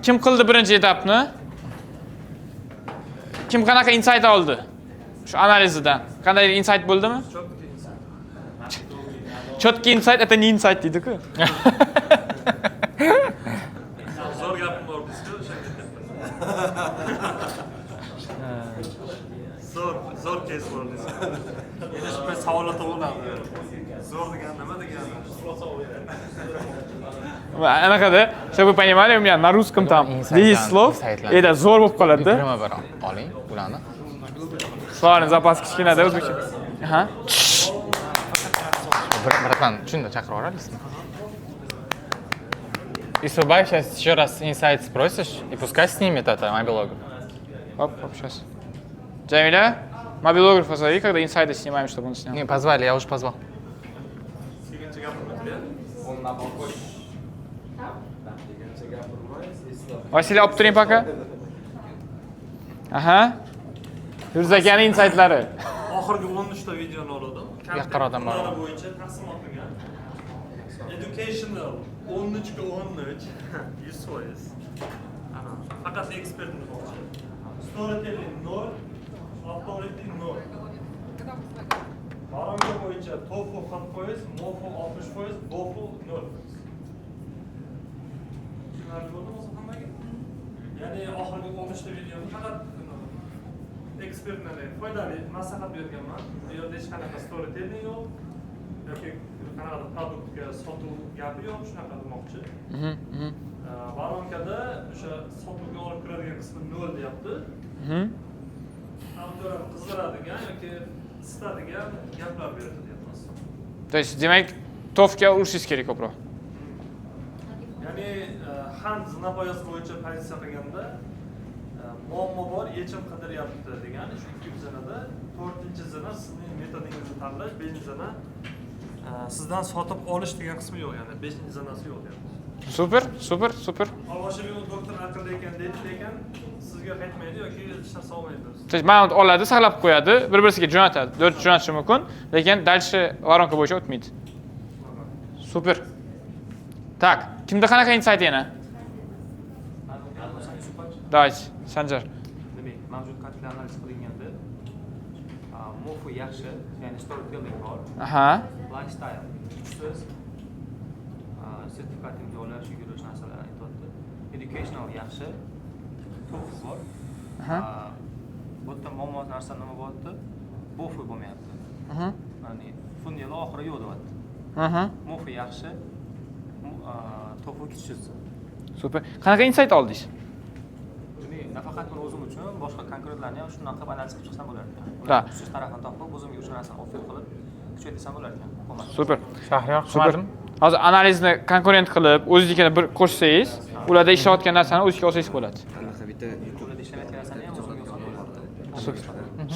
Kim qildi birinchi etapni? Kim qanaqa insight oldi? Shu analizidan. Qanday insight bo'ldimi? Четкий инсайт — это не инсайт deydi-ku. Zo'r gapim bor deysiz, o'shanga aytyapman. Zo'r, zo'r кейс bor deysiz. Endi shu payt savollar tug'iladi. Zo'r degani nima degani? Anaqada, чтобы вы понимали, у меня на русском там 10 слов, это zo'r bo'lib qoladi-da. 21 oling ularni. Словарный запас kichkinada o'zbekcha. Aha. Братан, shunda chaqirib yuborasizmi? Исубай, сейчас еще раз инсайт спросишь, и пускай снимет это мобилограф. Хоп, хоп, сейчас. Джамиля, мобилографа зови, когда инсайды снимаем, чтобы он снял. Не, позвали, я уже позвал. Kelguncha gapirmaydi. O'ndan qo'y. Degancha gapirmaysiz, eslab. Vasiliy, olib turing пока. Aha. Yurz akani insaytlari. Oxirgi 13 ta videoni oldim. Yaqin odam bor. Turlari bo'yicha taqsimot qilgan. Educational 13 ga 13, 100%. Ana, faqat ekspert demoqchi. Storytelling 0, authority 0. Воронка bo'yicha TOFU 40%, MOFU 60%, BOFU 0%. Tushunarli bo'ldimi o'zi hammaga? Ya'ni oxirgi 13 ta videoni faqat ekspertlarga foydali maslahat berganman. Bu yerda hech qanaqa storytelling yo'q yoki qanaqadir продукт ga sotuv gapi yo'q, shunaqa demoqchi. Воронка da o'sha sotuvga olib kiradigan qismi nol deyapti. Auditoriyani qizdiradigan yoki isitadigan gaplar beradi deyapmiz. То есть, demak, TOFga urishingiz kerak ko'proq. Ya'ni ham зона пояс bo'yicha pozitsiya qilganda muammo bor, yechim qidiryapti degani shu ikki zinada, to'rtinchi zina sizning metodingizni tanlash, beshinchi zina sizdan sotib olish degan qismi yo'q, ya'ni beshinchi zinasi yo'q deyapti. Супер, супер, супер. Olvoshibek u doktor aqlli ekan deydi, lekin sizga qaytmaydi yoki hech narsa olmaydi. То есть ma'lumot oladi, saqlab qo'yadi, bir-birisiga jo'natadi. To'rt jo'natishi mumkin, lekin дальше воронка bo'yicha o'tmaydi. Супер. Так, kimda qanaqa insight yana? Давайте, Sanjar. Demak, mavjud kontentlar analiz qilinganda MOFU yaxshi, ya'ni storytelling bor, lifestyle kuchsiz, sertifikat imzolash, yugurish narsalar aytyapti. Educational yaxshi, TOFU bor. Bu yerda muammo narsa nima bo'lyapti? BOFU bo'lmayapti. Ya'ni funnel oxiri yo'q deyapti. MOFU yaxshi, TOFU kuchsiz. Супер. Qanaqa insight oldingiz? Demak, nafaqat men o'zim uchun, boshqa konkurentlarni ham shundan qilib analiz qilib chiqsam bo'lar ekan. Да. Ularni kuchsiz tarafini topib, o'zimga o'sha narsani offer qilib, kuchaytirsam bo'lar ekan. Hukumat. Супер. Shahriyor, Супер. qilmadim. Hozir analizni konkurent qilib, o'zingiznikini bir qo'shsangiz, ularda ishlayotgan narsani o'zingizga olsangiz bo'ladi. Anaqa bitta YouTube Ularda ishlamayotgan narsani ham o'zimga olsam bo'ladi. Супер.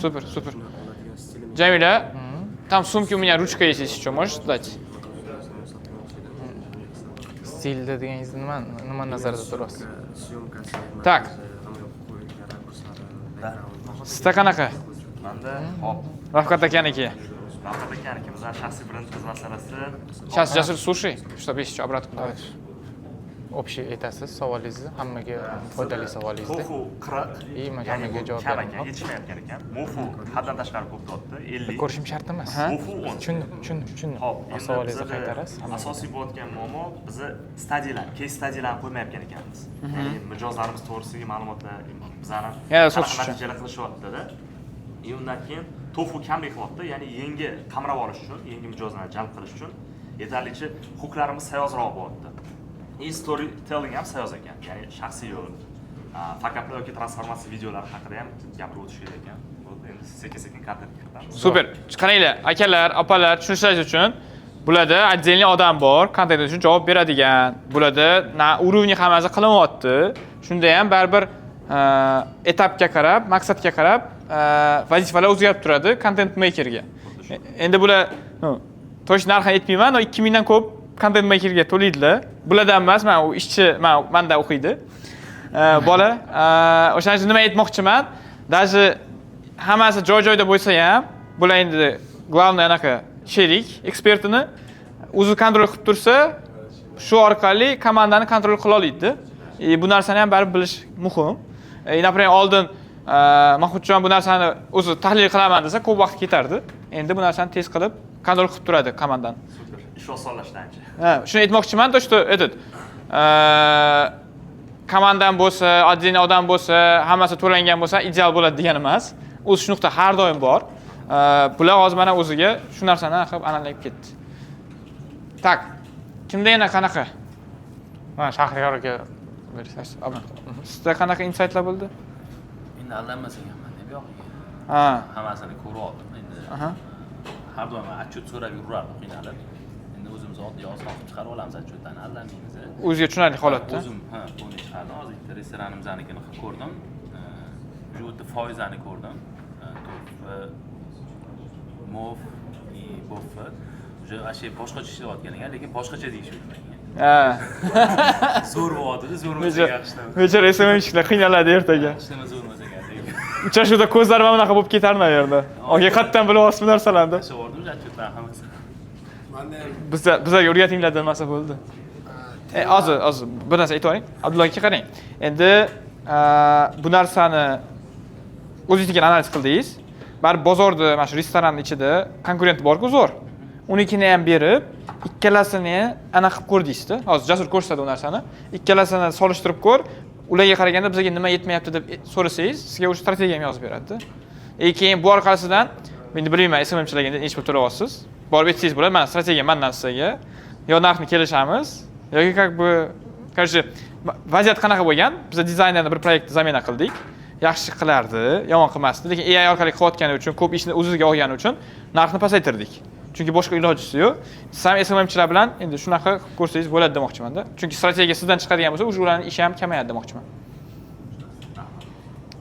Супер, супер. Джамиля, там в сумке у меня ручка есть, если что, можешь дать? Stilda deganingiz nima nazarda turasiz? Съёмка si, Так. qo'yilgan rakurslari, background. Sizda qanaqa? Manda, hop, Rafqat akaniki. Rafqat akaniki, bizlar shaxsiy brendimiz masalasi. Сейчас, Jasur, слушай, чтобы если что, обратно давать. Общий aytasiz savolingizni, hammaga foydali savolingizni. TOFU 40, И ya'ni hammaga bu javob kam beraman. ekan, yetishmayotgan ekan. MOFU haddan tashqari ko'p deyapti, 50. Ko'rishim shart emas. MOFU 10. Tushundim, tushundim, tushundim. Hop, endi Savolingizni bizada qaytarasiz hammaga. asosiy bo'layotgan muammo biza studylar, case studylarni qo'ymayotgan ekanmiz. Ya'ni mijozlarimiz to'g'risidagi ma'lumotlar bizani Yana qanaqa sotish uchun. natijalar qilishyapti-da. И undan keyin TOFU kamlik qilyapti, ya'ni yangi qamrab olish uchun, yangi mijozlarni jalb qilish uchun yetarlicha hooklarimiz sayozroq bo'lyapti. И storytelling ham sayoz ekan, ya'ni shaxsiy yo'l, fakaplar yoki transformatsiya videolari haqida ham gapirib o'tish kerak ekan. Bo'ldi, endi sekin-sekin kontentga kiritamiz. Супер. Qaranglar, akalar, opalar, tushunishlaringiz uchun bularda отдельный odam bor, kontent uchun javob beradigan. Bularda на уровне hammasi qilinyapti. Shunda ham baribir etapga qarab, maqsadga qarab vazifalar o'zgarib turadi content makerga. Endi bular, ну, точно narxini aytmayman, но 2000 dan ko'p content makerga to'laydilar. Bulardan emas, man u ishchi, man manda o'qiydi. Bola, o'shaning uchun nima aytmoqchiman? Даже hammasi joy-joyida bo'lsa ham, bular endi главный anaqa sherik ekspertini o'zi контроль qilib tursa, shu orqali komandani контроль qila oladi. Bu narsani ham baribir bilish muhim. Например, oldin Mahmudjon bu narsani o'zi tahlil qilaman desa, ko'p vaqt ketardi. Endi bu narsani tez qilib, контроль qilib turadi komandani. Super. Ish osonlashdi ancha. Ha, shuni aytmoqchiman, то что этот komandam bo'lsa, отдельный odam bo'lsa, hammasi to'langan bo'lsa, ideal bo'ladi degani emas. O'sish nuqta har doim bor. Bular hozir mana o'ziga shu narsani qilib analizlab ketdi. Так, kimda yana qanaqa? Mana Shahriyor aka bersangiz. Sizda qanaqa insightlar bo'ldi? Endi aldanmas ekanman deb yog'iga. Hammasini ko'rib oldim endi. Har doim отчет so'rab yurardim qiynalib. Endi o'zimiz oddiy oson qilib chiqarib olamiz отчет larni, aldanmaymiz. O'ziga tushunarli holatda. O'zim, ha, buni chiqardim. Hozir bitta restoranimiznikini qilib ko'rdim. Уже u yerda foizlarni ko'rdim. TOFU, MOF и BOF. Уже вообще boshqacha ishlayotgan ekan, lekin boshqacha deyishyapti menga. Zo'r bo'lyapti, zo'r bo'lsa yaxshi. Bechora SMMщик lar qiynaladi ertaga. Ishlama zo'r bo'lsa ekan lekin. Uchrashuvda ko'zlarim mana bunaqa bo'lib ketarmi u yerda? Aka, qayerdan bilyapsiz bu narsalarni? Tashlab yubordim отчет larni hammasini. Manda ham Bizlarga o'rgatinglar demasa bo'ldi. Hozir bir narsa aytib yuboring. Abdulla aka, qarang. Endi bu narsani o'zingizniki analiz qildingiz. Baribir bozorda, mana shu restoranning ichida konkurent bor-ku zo'r. Unikini ham berib, ikkalasini anaqa qilib ko'rdingizda. Hozir Jasur ko'rsatadi u narsani. Ikkalasini solishtirib ko'r. Ularga qaraganda bizga nima yetmayapti deb so'rasangiz, sizga o'sha strategiya ham yozib beradi. Keyin bu orqasidan endi bilmayman, SMMchilarga endi necha pul to'layapsiz. Borib aytsangiz bo'ladi, mana strategiya mandan sizga. Yo narxni kelishamiz, yoki как бы, короче, vaziyat qanaqa bo'lgan? Biz dizaynerni bir proyektni замена qildik. Yaxshi qilardi, yomon qilmasdi, lekin AI orqali qilayotgani uchun, ko'p ishni o'ziga olgani uchun narxni pasaytirdik. Chunki boshqa ilojisi yo'q. Siz ham SMMchilar bilan endi shunaqa qilib ko'rsangiz bo'ladi demoqchimanda. Chunki strategiya sizdan chiqadigan bo'lsa, уже ularning ishi ham kamayadi demoqchiman.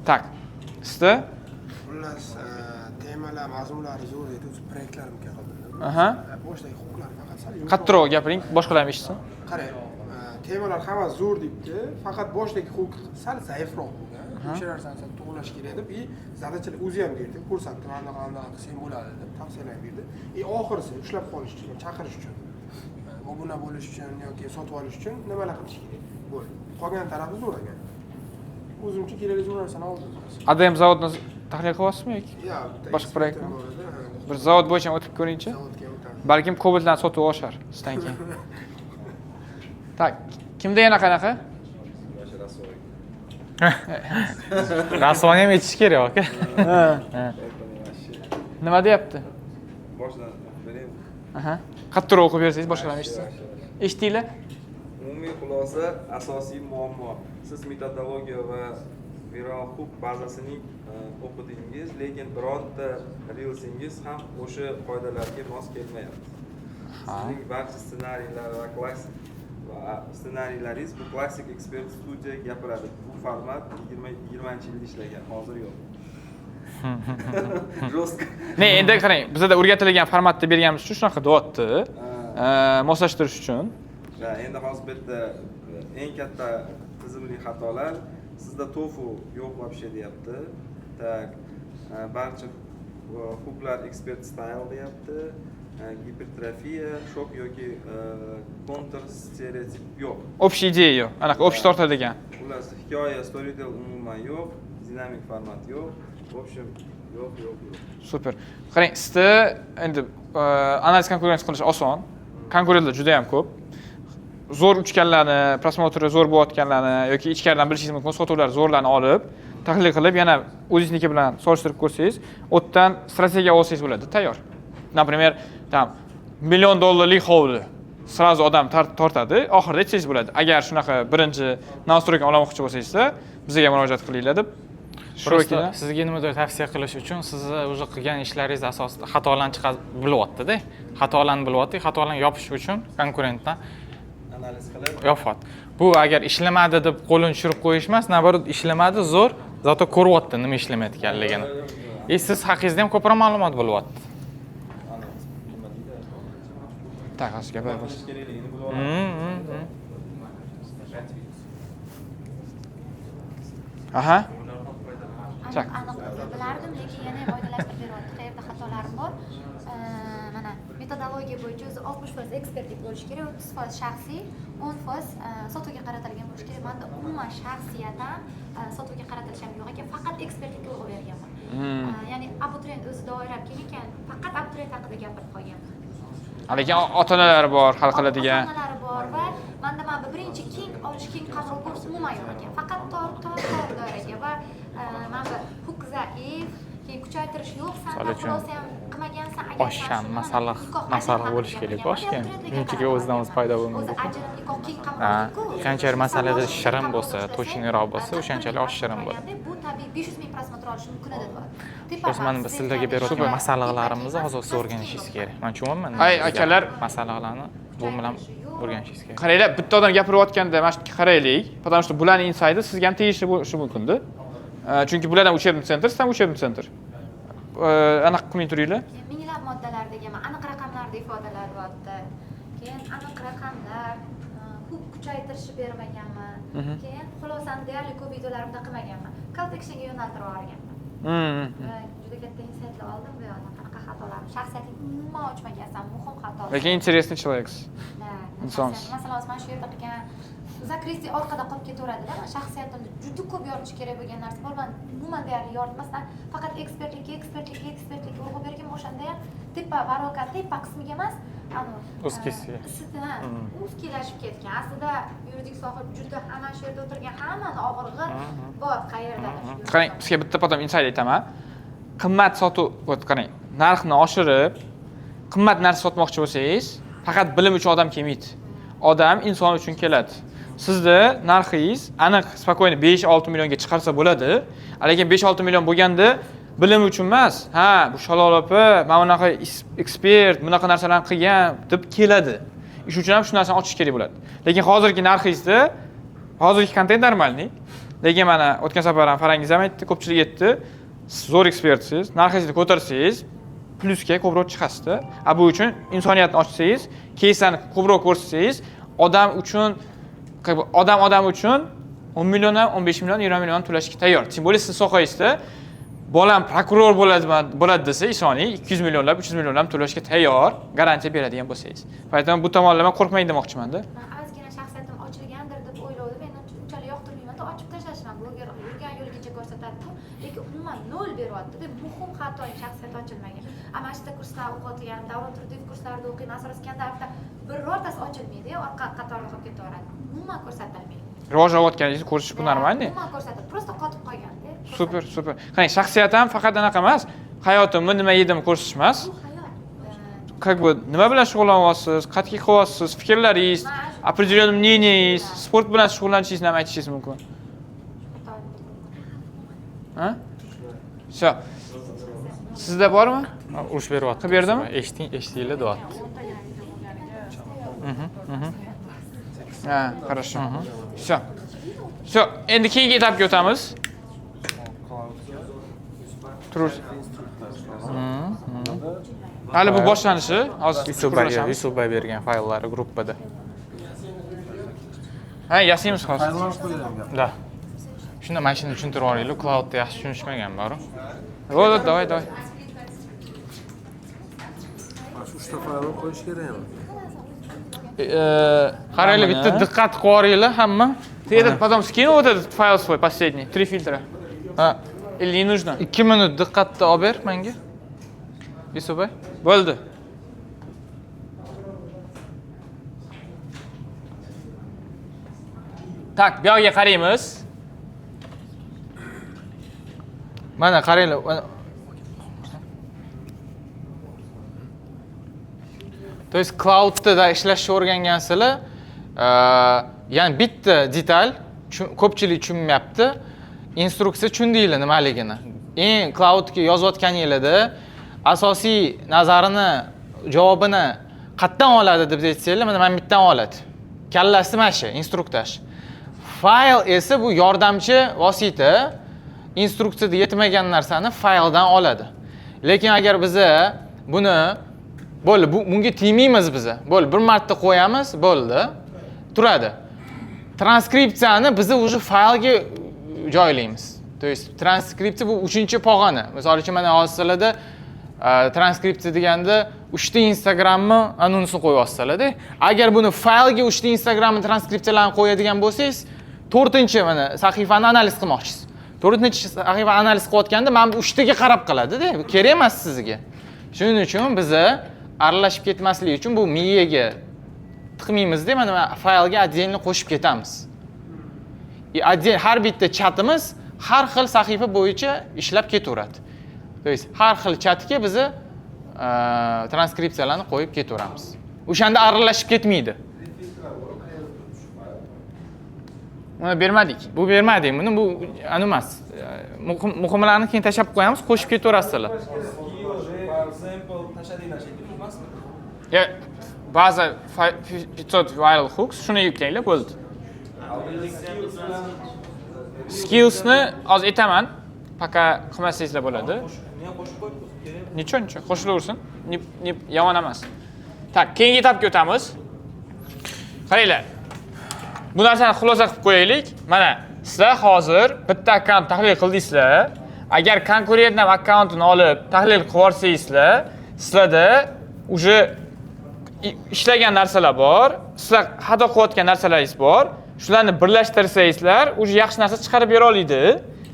Так, sizda? Xullas, temalar, mazmunlari zo'r edi, o'zi proyektlarimga qildim. Boshidagi huquqlar faqat sal yumshoq. Qattiqroq gapiring, boshqalar ham eshitsin. Qarang, temalar hammasi zo'r debdi, faqat boshidagi huquq sal zaifroq bo'lgan. O'sha narsani sal to'g'irlash kerak deb, и задача lar o'zi ham berdi, ko'rsatdi, mana bunaqa bunaqa qilsang bo'ladi deb tavsiyalar berdi. И oxirisi ushlab qolish uchun, chaqirish uchun, obuna bo'lish uchun yoki sotib olish uchun nimalar qilish kerak? Bo'ldi. Qolgan tarafi zo'r ekan. O'zimcha kerakli zo'r narsani oldim. ADM zavodni tahlil qilyapsizmi yoki Yo'q, bitta boshqa proyektmi? ekspertim bor edi, ha. Bir zavod bo'yicha ham o'tib ko'ringchi. Zavodga o'tamiz. Balkim Cobaltlarni sotuvi oshar sizdan keyin. Так, kimda yana qanaqa? Rasvoni ham aytish kerak aka. Nima deyapti? Boshidan o'qib beraymi? Aha. Qattiqroq o'qib bersangiz boshqalar ham eshitsin. Eshitdinglar? Umumiy xulosa, asosiy muammo. Siz metodologiya va viral hook bazasining o'qidingiz, lekin bironta reelsingiz ham o'sha qoidalarga mos kelmayapti. Sizning barcha ssenariylar va klassik va ssenariylaringiz bu klassik ekspert studiya gapiradi. Bu format 20-yilda ishlagan, hozir yo'q. Жестко. Ne, endi qarang, bizada o'rgatilgan formatda berganimiz uchun shunaqa deyapti. Moslashtirish uchun. Va endi hozir bu yerda eng katta tizimli xatolar sizda tofu yo'q вообще deyapti. Так, barcha hooklar expert style deyapti. Gipertrofiya, shok yoki kontra stereotip yo'q. Общий ideya yo'q. Anaqa общий tortadigan. Xullas, hikoya, storytell umuman yo'q, dinamik format yo'q. В общем, yo'q, yo'q, yo'q. Super. Qarang, sizda endi analiz konkurensiya qilish oson. Konkurentlar juda ham ko'p. Zo'r uchganlarni, просмотр i zo'r bo'layotganlarni yoki ichkaridan bilishingiz mumkin, sotuvlar zo'rlarni olib, tahlil qilib, yana o'zingizniki bilan solishtirib ko'rsangiz, u yerdan strategiya olsangiz bo'ladi, tayyor. Например, там million dollarlik hovli. Сразу odam tortadi, oxirida aytsangiz bo'ladi. Agar shunaqa birinchi настройка olmoqchi bo'lsangizda, bizga murojaat qilinglar deb. Просто Shirokini. sizga nimadir tavsiya qilish uchun sizni уже qilgan ishlaringiz asosida xatolarni chiqarib bilyapti-da. Xatolarni bilyapti, xatolarni yopish uchun konkurentdan Analiz qilib, yopyapti. Bu agar ishlamadi deb qo'lini tushirib qo'yish emas, наоборот ishlamadi zo'r, зато ko'ryapti nima ishlamayotganligini. И siz haqingizda ham ko'proq ma'lumot bilyapti. Nima deydi? Так, hozir gaplar bo'lsin. Kerakligini bilib oladi. Aha. Tak. Aniq bilardim, lekin yana ham oydinlashtirib beryapti, qayerda xatolarim bor. Mana, metodologiya bo'yicha o'zi 60% ekspertlik bo'lishi kerak, 30% shaxsiy, 10% sotuvga qaratilgan bo'lishi kerak. Manda umuman shaxsiyat ham, sotuvga qaratilish ham yo'q ekan, faqat ekspertlikka urg'u berganman. Ya'ni abituriyent o'zi doiram keng ekan, faqat abituriyent haqida gapirib qolganman. Lekin ota onalar bor, hal qiladigan. Ota onalari bor va manda mana bu birinchi keng olish, keng qamrov kurs umuman yo'q ekan, faqat tor, tor, tor doiraga va mana bu hook zaif, keyin kuchaytirish yo'q, san Misol uchun, xulosa ham qilmagansan. Agar osh san ham shuni masalliq nikoh masalliq ajrim bo'lishi haqida kerak. Oshga ham gapirganman, shunchaki o'zidan o'zi paydo bo'lmaydi. O'zi ajrim nikoh keng Ha, qamrovli-ku. qanchalik masalada shirin bo'lsa, Ishlasa, точный roq bo'lsa, o'shanchalik osh shirin bo'ladi. Bu tabiiy 500 ming просмотр olishi mumkin edi deyapti. O'zi mana biz sizlarga berayotgan masalliqlarimizni hozir siz o'rganishingiz kerak. Man tushunyapman. Ay, akalar. Masalliqlarni bu bilan o'rganishingiz kerak. Qaranglar, bitta odam gapirayotganda mana shu yerga qaraylik, потому что bularni инсайт i sizga ham tegishli bo'lishi mumkinda. Chunki bular ham учебный центр, siz ham учебный центр. Anaqa qilmay turinglar. Keyin minglab moddalar deganman, aniq raqamlarda ifodalanyapti. Keyin aniq raqamlar, hook kuchaytirishni bermaganman. Keyin xulosani deyarli ko'p videolarimda qilmaganman. Call to actionga yo'naltirib yuborganman. Va juda katta инсайт lar oldim bu yoqda, qanaqa xatolarim. Shaxsiyating umuman ochmagansan, muhim xato. Lekin интересный человек. Да, Insonsiz. Masalan, hozir mana shu yerda qilgan закрытие orqada qolib ketaveradida. Man shaxsiyatimda juda ko'p yoritish kerak bo'lgan narsa bor. Man umuman deyarli yoritmasdan faqat ekspertlikka, ekspertlikka, ekspertlikka urg'u berganman. O'shanda ham tepa воронка, tepa qismiga emas, anavi Узкий siga. Ustini узкий lashib ketgan. Aslida yuridik soha juda, hamma shu yerda o'tirgan hammani og'rig'i bor qayerdadir. Qarang, sizga bitta потом инсайт aytaman. Qimmat sotuv, вот qarang, narxni oshirib, qimmat narsa sotmoqchi bo'lsangiz, faqat bilim uchun odam kelmaydi. Odam inson uchun keladi. Sizda narxingiz aniq, спокойно 5-6 millionga chiqarsa bo'ladi. Lekin 5-6 million bo'lganda bilim uchun emas, ha, bu Shalol opa, mana bunaqa ekspert, bunaqa narsalarni qilgan deb keladi. Shuning uchun ham shu narsani ochish kerak bo'ladi. Lekin hozirgi narxingizda, hozirgi kontent нормальный. Lekin mana o'tgan safar ham Farangiz ham aytdi, ko'pchilik aytdi, siz zo'r ekspertsiz, narxingizni ko'tarsangiz, plyusga ko'proq chiqasizda. A bu uchun insoniyatni ochsangiz, keyslarni ko'proq ko'rsatsangiz, odam uchun, как бы, odam odam uchun 10 million ham, 15 million, 20 million to'lashga tayyor. Тем более siz sohangizda bolam prokuror bo'ladi bo'ladi desa, ishoning, 200 millionlab, 300 millionlab to'lashga tayyor, garantiya beradigan bo'lsangiz. Поэтому bu tomonlama qo'rqmang demoqchimanda. Man ozgina shaxsiyatim ochilgandir deb o'ylovdim. Endi unchalik yoqtirmayman-da, ochib tashlashman. Bloger yurgan yo'ligacha ko'rsatadi-ku, lekin umuman nol beryapti-da. Muhim xatoyim, shaxsiyat ochilmagan. A mana shu yerda kurslar o'qiyotgan, Davron Turdiyev kurslarida o'qiyman, Asror Iskandarovda birortasi ochilmaydi, orqa qatorda qolib ketaveradi. Umuman ko'rsatilmaydi. Rivojlanayotganingizni ko'rish bu нормальный. Umuman ko'rsatib, просто qotib qolganda. Супер, супер. Qarang, shaxsiyat ham faqat anaqa emas, hayotimni nima yedim ko'rsatish emas. Bu hayot. Как бы nima bilan shug'ullanyapsiz, qat'iy qilyapsiz, fikrlaringiz, определенный мнение ngiz, sport bilan shug'ullanishingizni ham aytishingiz mumkin. Ha? Всё. Sizda bormi? Urush beryapti. Qilib berdimi? Eshiting, eshitinglar deyapti. Ha, хорошо. Всё. Всё, endi keyingi etapga o'tamiz. Turur. Hali bu boshlanishi. Hozir Yusufbay, chuqurlashamiz. Yusufbay bergan fayllar gruppada. Ha, yasaymiz hozir. Да. Shunda mana shuni tushuntirib yuboringlar, cloudni yaxshi tushunishmagan boru. Вот, вот, давай, давай. Mana shu uchta faylni qo'yish kerakmi? Qaranglar, bitta diqqat qilib yuboringlar hamma. Ты этот потом скинул вот этот файл свой последний, три фильтра? Ha, Или не нужно? 2 minut diqqatni olib ber menga. Yusufbay. Bo'ldi. Так, bu yoqqa qaraymiz. Mana qaranglar. То есть cloudda ishlashni o'rgangansizlar, ya'ni bitta detal ko'pchilik tushunmayapti. Instruksiya tushundinglar nimaligini. Eng cloudga yozayotganinglarda asosiy nazarini, javobini qayerdan oladi deb aytsanglar, mana bu yerdan oladi. Kallasi mana shu, инструктаж. Fayl esa bu yordamchi vosita, instruksiyada yetmagan narsani fayldan oladi. Lekin agar biza buni bo'ldi, bu bunga tegmaymiz biza. Bo'ldi, bir marta qo'yamiz, bo'ldi. Turadi. Transkripsiyani biz уже faylga joylaymiz. То есть transkripsiya bu uchinchi pog'ona. Misol uchun, mana hozir sizlarda transkripsiya deganda uchta Instagramni anonsini qo'yyapsizlarda. Agar buni faylga uchta Instagramni transkripsiyalarini qo'yadigan bo'lsangiz, to'rtinchi mana sahifani analiz qilmoqchisiz. To'rtinchi sahifa analiz qilayotganda mana bu uchtaga qarab qiladida, bu kerak emas sizga. Shuning uchun biza aralashib ketmaslik uchun bu miyaga tiqmaymizda, mana faylga отдельно qo'shib ketamiz. И отдельно har bitta chatimiz har xil sahifa bo'yicha ishlab ketaveradi. То есть har xil chatga biza transkripsiyalarni qo'yib ketaveramiz. O'shanda aralashib ketmaydi. Uni bermadik. Bu bermadik. Buni bu anu emas. Muhimlarni keyin tashlab qo'yamiz, qo'shib ketaverasizlar. Ya baza 500 viral hooks, shuni yuklanglar, bo'ldi. Skillsni hozir aytaman. Пока qilmasangizlar bo'ladi. Ничего, ничего, qo'shilaversin. Yomon emas. Так, keyingi etapga o'tamiz. Qaranglar. Bu narsani xulosa qilib qo'yaylik. Mana sizlar hozir bitta akkaunt tahlil qildingizlar. Agar konkurentning akkauntini olib tahlil qilib yuborsangizlar, sizlarda уже ishlagan narsalar bor, sizlar xato qilayotgan narsalaringiz bor. Shularni birlashtirsangizlar, уже yaxshi narsa chiqarib bera oladi.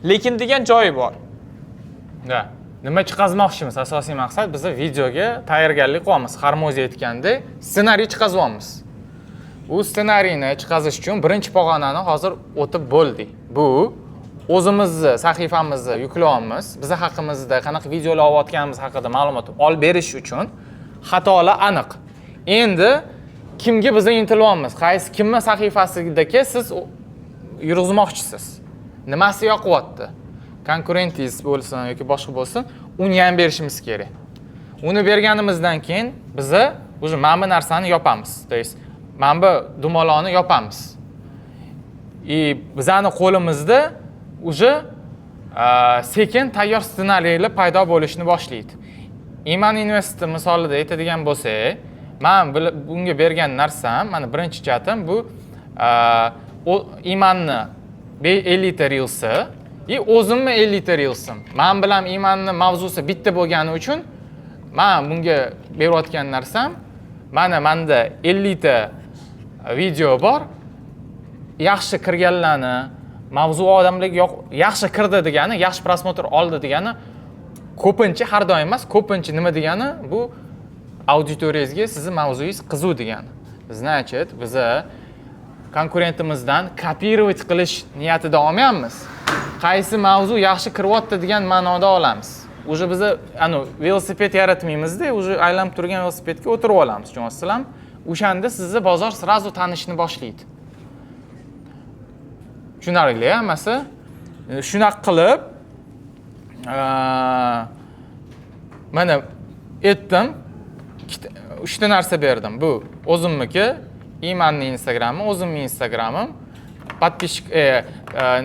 Lekin degan joyi bor. Da. Nima chiqazmoqchimiz? Asosiy maqsad biz videoga tayyorgarlik qilyapmiz. Harmozi aytgandek, ssenariy chiqazyapmiz. U ssenariyni chiqazish uchun birinchi pog'onani hozir o'tib bo'ldik. Bu o'zimizni sahifamizni yuklayapmiz. Biz haqimizda qanaqa videolar olayotganimiz haqida ma'lumot olib berish uchun xatolar aniq. Endi kimga biz intilyapmiz? Qaysi kimning sahifasidagi siz yurg'izmoqchisiz? Nimasi yoqyapti? Konkurentingiz bo'lsin yoki boshqa bo'lsin, uni ham berishimiz kerak. Uni berganimizdan keyin biza уже mana bu narsani yopamiz. То есть mana bu dumaloqni yopamiz. И bizani qo'limizda уже sekin tayyor ssenariylar paydo bo'lishni boshlaydi. Iman Invest misolida aytadigan bo'lsak, men bunga bergan narsam, mana birinchi chatim bu Imanni 50 ta reelsi и o'zimni 50 ta reelsim. Men bilan Imanni mavzusi bitta bo'lgani uchun men bunga berayotgan narsam, mana menda 50 ta video bor. Yaxshi kirganlarni, mavzu odamlarga yaxshi kirdi degani, yaxshi просмотр oldi degani, ko'pincha, har doim emas, ko'pincha nima degani, bu auditoriyangizga sizni mavzuyingiz qiziq degani. Значит, biza konkurentimizdan kopировать qilish niyatida olmayapmiz. Qaysi mavzu yaxshi kiryapti degan ma'noda olamiz. Уже biza anu velosiped yaratmaymizda, уже aylanib turgan velosipedga o'tirib olamiz, tushunyapsizlarmi? O'shanda sizni bozor сразу tanishni boshlaydi. Tushunarli hammasi? Shunaqa qilib mana aytdim, uchta narsa berdim. Bu o'zimniki, Imanning Instagrami, o'zimning Instagramim, подписчик,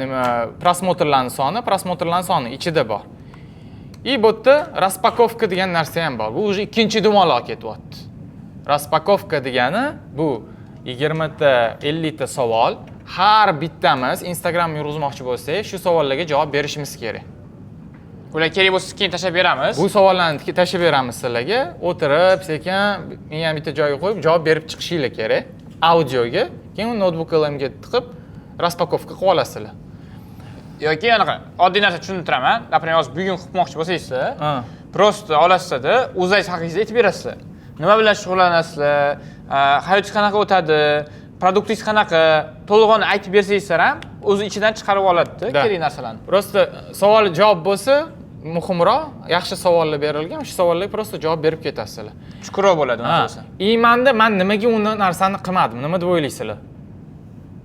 nima, просмотр larning soni, просмотр larning soni ichida bor. И bu yerda распаковка degan narsa ham bor. Bu уже ikkinchi dumaloq ketyapti. Распаковка degani bu 20 ta, 50 ta savol. Har bittamiz Instagram yurg'izmoqchi bo'lsak, shu savollarga javob berishimiz kerak. Ular kerak bo'lsa keyin tashlab beramiz. Bu savollarni tashlab beramiz sizlarga. O'tirib, sekin meni ham bitta joyga qo'yib, javob berib chiqishinglar kerak. Audioga, keyin uni notebook LMga tiqib, распаковка qilib olasizlar. Yoki anaqa oddiy narsa tushuntiraman. Например, hozir bugun qilmoqchi bo'lsangizlar, просто olasizda, o'zingiz haqingizda aytib berasizlar. Nima bilan shug'ullanasizlar, hayotingiz qanaqa o'tadi, produktingiz qanaqa, to'lig'ini aytib bersangizlar ham o'zi ichidan chiqarib oladi-da kerak narsalarni. Просто savol javob bo'lsa muhimroq, yaxshi savollar berilgan, o'sha savollarga просто javob berib ketasizlar. Chuqurroq bo'ladi unaqa bo'lsa. Iymanda men nimaga uni narsani qilmadim? Nima deb o'ylaysizlar?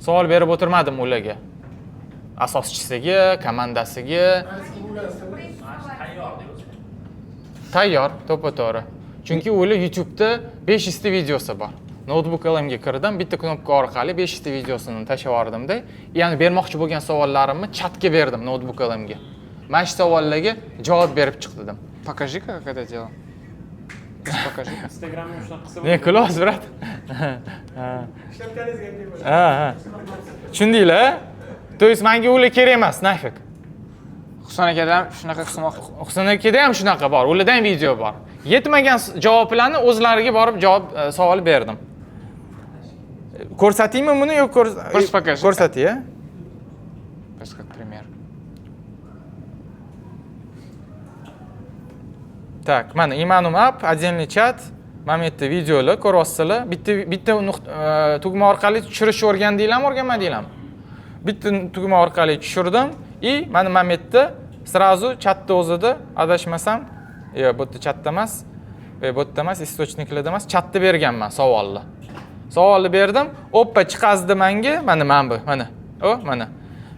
Savol berib o'tirmadim ularga. Asoschisiga, komandasiga. Tayyor, to'ppa-to'g'ri. Chunki ular YouTube'da 500 ta videosi bor. Notebook LMga kirdim, bitta knopka orqali 500 ta videosini tashlab yubordimda, ya'ni bermoqchi bo'lgan savollarimni chatga berdim Notebook LMga. Mana shu savollarga javob berib chiq dedim. Покажи, как это дело. Покажи. Instagramni shunaqa qilsa Ne kulyapsiz, брат? Ha, ha. Tushundinglar? То есть menga ular kerak emas, нафиг. Husan akada ham shunaqa qismoq. Husan akada ham shunaqa bor, ularda ham video bor. Yetmagan javoblarni o'zlariga borib javob savol berdim. Ko'rsataymi buni yo Просто покажи. Ko'rsatay, a? Просто как пример. Так, mana Imanum app, отдельный chat, mana bu yerda videolar ko'ryapsizlar. Bitta bitta tugma orqali tushirishni o'rgandinglarmi, o'rganmadinglarmi? Bitta tugma orqali tushirdim и mana bu yerda сразу chatda o'zida adashmasam, yo'q, bu yerda chatda emas, bu yerda emas, источник larda emas, chatda berganman savolni. Savolni berdim, oppa chiqazdi menga, mana bu, mana. O, mana.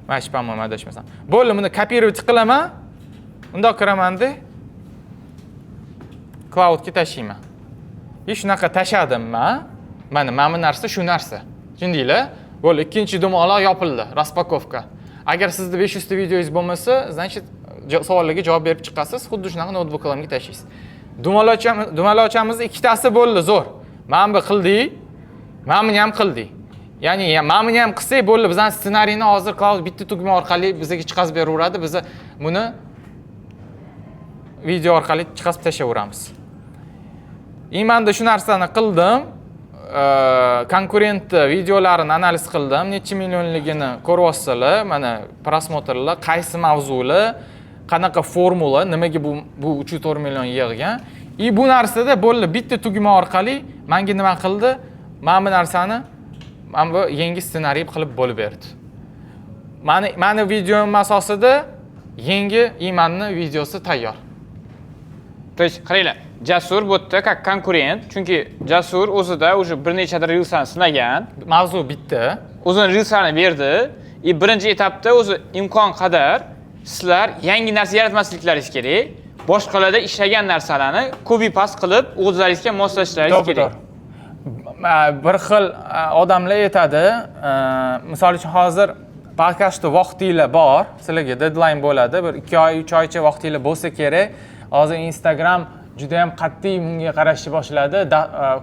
Mana shu, по-моему, adashmasam. Bo'ldi, buni kopировать qilaman. Undoq kiramanda cloudga tashlayman. И shunaqa tashladim man. Mana bu narsa shu narsa. Tushundinglar? Bo'ldi, ikkinchi dumaloq yopildi, распаковка. Agar sizda 500 ta videongiz bo'lmasa, значит, savollarga javob berib chiqasiz, xuddi shunaqa notebooklarga tashlaysiz. Dumalochamizni ikkitasi bo'ldi, zo'r. Mana bu qildik, mana buni ham qildik. Ya'ni mana buni ham qilsak bo'ldi, bizning ssenariyni hozir cloud bitta tugma orqali bizga chiqazib beraveradi, biz buni video orqali chiqazib tashlayveramiz. Imanda shu narsani qildim. Konkurent videolarini analiz qildim, necha millionligini ko'ryapsizlar, mana просмотр lar, qaysi mavzular, qanaqa formula, nimaga bu 3-4 million yig'gan. И bu narsada bo'ldi, bitta tugma orqali menga nima qildi? Mana bu narsani, mana bu yangi ssenariy qilib bo'lib berdi. Mani videom asosida yangi Imanni videosi tayyor. То есть qaranglar, Jasur bu yerda как konkurent, chunki Jasur o'zida уже bir nechadir reelslarni sinagan. Mavzu bitta. O'zini reelslarni berdi. И birinchi etapda o'zi imkon qadar sizlar yangi narsa yaratmasliklaringiz kerak. Boshqalarda ishlagan narsalarni copy paste qilib o'zlaringizga moslashishlaringiz kerak. Bir xil odamlar aytadi, misol uchun hozir podkastda vaqtinglar bor, sizlarga deadline bo'ladi, bir 2 oy, 3 oycha vaqtinglar bo'lsa kerak. Hozir Instagram juda ham qat'iy bunga qarashni boshladi.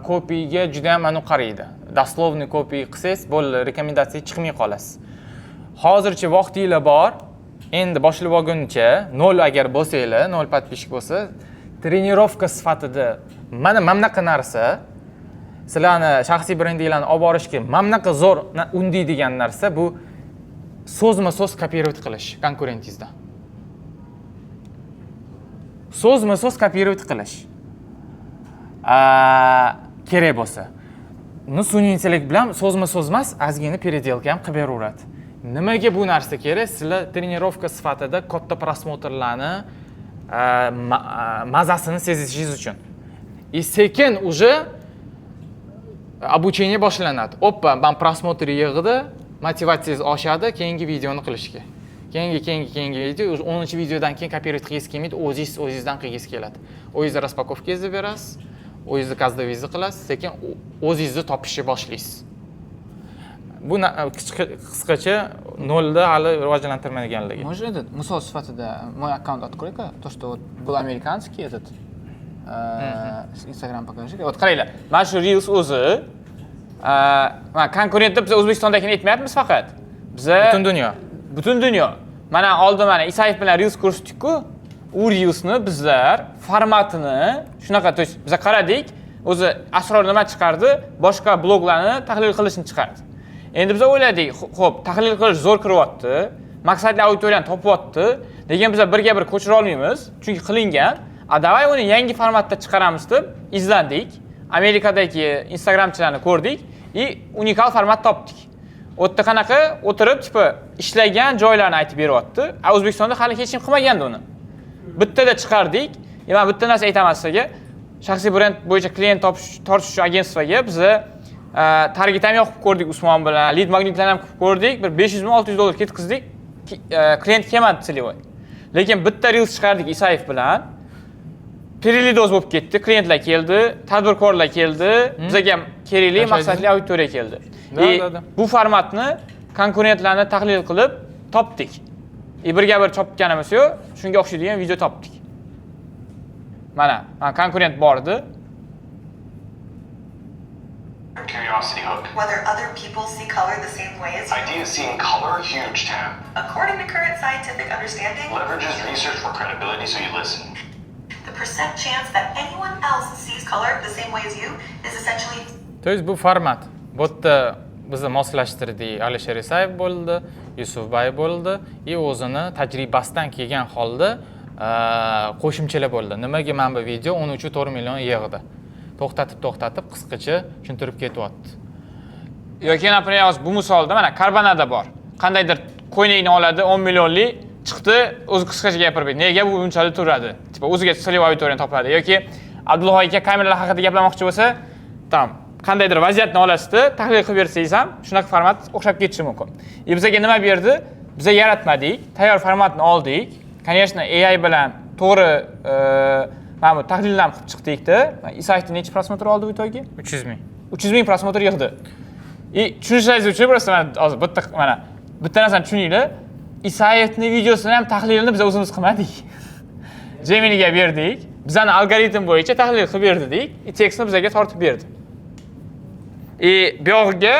Kopiga juda ham aniq qaraydi. Doslovniy kopi qilsangiz bo'ldi, rekomendatsiya chiqmay qolasiz. Hozircha vaqtinglar bor. Endi boshlab olguncha 0 agar bo'lsanglar, 0 подписчик bo'lsa, trenirovka sifatida mana bunaqa narsa sizlarni shaxsiy brendinglarni olib borishga mana bunaqa zo'r undaydigan narsa bu so'zma-so'z kopировать qilish konkurentingizdan. So'zma-so'z kopировать qilish. Kerak bo'lsa. Uni sun'iy intellekt bilan so'zma-so'z emas, ozgina переделка ham qilib beraveradi. Nimaga bu narsa kerak? Sizlar trenirovka sifatida katta просмотр larni mazasini sezishingiz uchun. И sekin уже обучение boshlanadi. Oppa, men просмотр yig'di, motivatsiyangiz oshadi keyingi videoni qilishga. Keyingi video, уже 10-videodan keyin kopировать qilgingiz kelmaydi, o'zingizdan qilgingiz keladi. O'zingizni распаковка ngizni berasiz, o'zingizni каздевиzni qilasiz, sekin o'zingizni topishni boshlaysiz. Bu qisqacha nolda hali rivojlantirmaganligi. Можно этот misol sifatida мой аккаунт открой-ка, то что вот был американский этот Instagram покажи. Вот qaranglar, mana shu Reels o'zi mana konkurentni biz O'zbekistondagini aytmayapmiz faqat. Biza butun dunyo. Butun dunyo. Mana oldin mana Isayev bilan Reels ko'rsatdik-ku. U Reelsni bizlar formatini shunaqa, to есть biz qaradik, o'zi Asror nima chiqardi? Boshqa bloglarni tahlil qilishni chiqardi. Endi biz o'yladik, xo'p, tahlil qilish zo'r kiryapti, maqsadli auditoriyani topyapti, lekin biz birga bir ko'chira olmaymiz, chunki qilingan. A давай uni yangi formatda chiqaramiz deb izlandik. Amerikadagi Instagramchilarni ko'rdik и unikal format topdik. U yerda qanaqa o'tirib, типа ishlagan joylarni aytib beryapti. A O'zbekistonda hali hech kim qilmagandi uni. Bittada chiqardik. Men bitta narsa aytaman sizlarga. Shaxsiy brend bo'yicha klient topish, tortish uchun agentstvoga biza target ham yoqib ko'rdik Usmon bilan, lead magnitlarni ham qilib ko'rdik. Bir 500 ming 600 dollar ketkizdik. Klient kelmadi целевой. Lekin bitta reels chiqardik Isayev bilan. Перелидоз bo'lib ketdi, klientlar keldi, tadbirkorlar keldi, bizga ham kerakli maqsadli auditoriya keldi. Bu formatni konkurentlarni tahlil qilib topdik. Birga bir chopganimiz yo'q, shunga o'xshaydigan video topdik. Mana konkurent bor edi. Curiosity hook. Whether other people see color the same way as you. Idea seeing color, huge tab. According to current science. scientific understanding. Leverages research for credibility so you listen. The percent chance that anyone else sees color the same way as you is essentially То есть bu format. Bu yerda bizni moslashtirdik. Alisher Isayev bo'ldi, Yusufbay bo'ldi и o'zini tajribasidan kelgan holda qo'shimchalar bo'ldi. Nimaga mana bu video 13,4 million yig'di? To'xtatib, to'xtatib qisqacha tushuntirib ketyapti. Yoki, например, hozir bu misolda mana karbonada bor. Qandaydir ko'ynakni oladi, 10 millionlik chiqdi, o'zi qisqacha gapirib berdi. Nega bu bunchalik turadi? Типа o'ziga целевой auditoriyani topadi. Yoki Abdulloh aka kameralar haqida gaplamoqchi bo'lsa, там qandaydir vaziyatni olasizda, tahlil qilib bersangiz ham shunaqa format o'xshab ketishi mumkin. И bizga nima berdi? Biza yaratmadik, tayyor formatni oldik. Конечно, AI bilan to'g'ri mana bu tahlilni ham qilib chiqdikda. Isayevni necha просмотр oldi в итоге? 300 ming. 300 ming просмотр yig'di. И tushunishingiz uchun просто mana hozir bitta, mana bitta narsani tushuninglar. Isayevni videosini ham tahlilini biz o'zimiz qilmadik. Geminiga berdik. Bizani algoritm bo'yicha tahlil qilib berdi dedik. И tekstni bizga tortib berdi. И bu yog'iga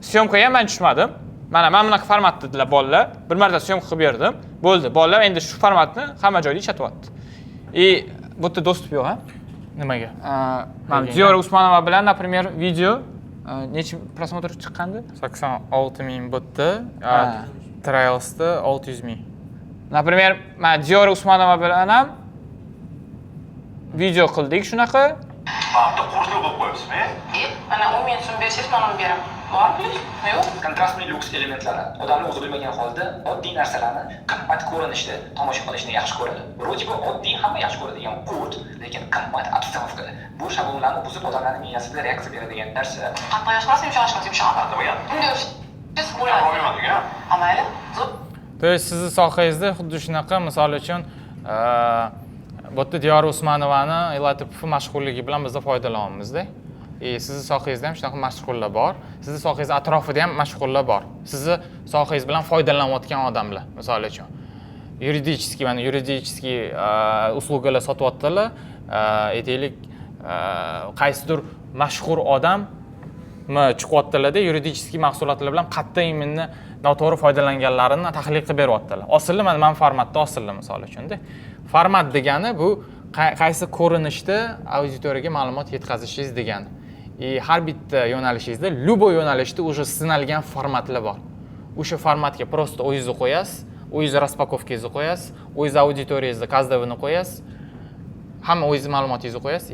съёмка ga ham men tushmadim. Mana mana bunaqa format dedilar bolalar. Bir marta съёмка qilib berdim. Bo'ldi. Bolalar endi shu formatni hamma joyda ishlatyapti. И bu yerda доступ yo'q, ha? Nimaga? Mana Diyora Usmonova bilan, например, video necha просмотр chiqqandi? 86 ming bu yerda, Trialsda 600 ming. Например, mana Diyora Usmonova bilan ham video qildik shunaqa. Bitta qo'shni bo'lib qo'yibsizmi? Mana 10 ming so'm bersangiz, man uni beraman. Bormi pulingiz? Yo'q. Kontrastli lyuks elementlari odamni o'zi bilmagan holda oddiy narsalarni qimmat ko'rinishda tomosha qilishni yaxshi ko'radi. Вроде бы oddiy, hamma yaxshi ko'radigan qurt, lekin qimmat обстановка da. Bu shablonlarni buzib, odamlarning miyasida reaksiya beradigan narsa. Qattiq yaxshi ko'rasiz, yumshoq yaxshi, yumshoq. Bunday ursangiz bo'ladi. Ha, mayli. Zo'r. То есть sizni sohangizda xuddi shunaqa, misol uchun, bu yerda Diyora Usmonovani Latipov mashhurligi bilan bizda foydalanyapmizda. И sizni sohangizda ham shunaqa mashhurlar bor. Sizni sohangiz atrofida ham mashhurlar bor. Sizni sohangiz bilan foydalanayotgan odamlar, misol uchun. Юридический, mana юридический услуга lar sotyaptilar. Aytaylik, qaysidir mashhur odam chiqyaptilarda, юридический mahsulotlar bilan qayerda именно noto'g'ri foydalanganlarini tahlil qilib beryaptilar. Osilli mana formatda osilli, misol uchunda. Format degani bu qaysi ko'rinishda auditoriyaga ma'lumot yetkazishingiz degani. И har bitta yo'nalishingizda, любой yo'nalishda уже sinalgan formatlar bor. O'sha formatga просто o'zingizni qo'yasiz, o'zingizni распаковка ngizni qo'yasiz, o'zingizni auditoriyangizni кастдев ini qo'yasiz, hamma o'zingizni ma'lumotingizni qo'yasiz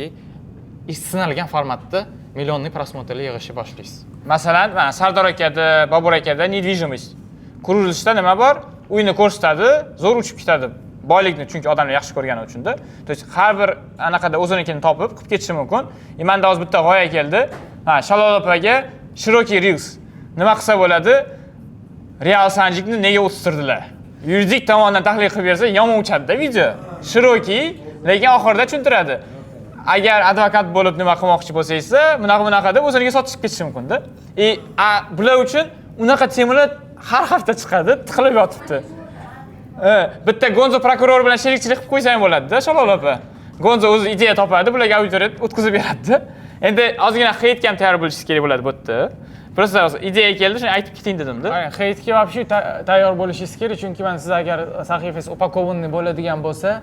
и sinalgan formatda millionli просмотр lar yig'ishni boshlaysiz. Masalan, mana Sardor akada, Bobur akada недвижимость. Qurilishda nima bor? Uyni ko'rsatadi, zo'r uchib ketadi. Boylikni chunki odamlar yaxshi ko'rgani uchunda. То есть har bir anaqada o'zinikini topib qilib ketishi mumkin. И menda hozir bitta g'oya keldi. Ha, Shalol opaga широкий reels. Nima qilsa bo'ladi? Real Sanjikni nega o'stirdilar? Yuridik tomondan tahlil qilib bersa, yomon uchadi-da video. Широкий, lekin oxirida tushuntiradi. Agar advokat bo'lib nima qilmoqchi bo'lsangiz, bunaqa bunaqa deb o'ziniga sotishib ketishi mumkin-da. И bular uchun unaqa temalar har hafta chiqadi, tiqilib yotibdi. Bitta Gonzo prokuror bilan sherikchilik qilib qo'ysa ham bo'ladi-da, Shalol opa. Gonzo o'zi ideya topadi, bularga auditoriya o'tkazib beradi. Endi ozgina хейт ga ham tayyor bo'lishingiz kerak bo'ladi bu yerda. Просто hozir ideya keldi, shuni aytib keting dedimda. Хейт ga вообще tayyor bo'lishingiz kerak, chunki mana siz agar sahifangiz упакованный bo'ladigan bo'lsa,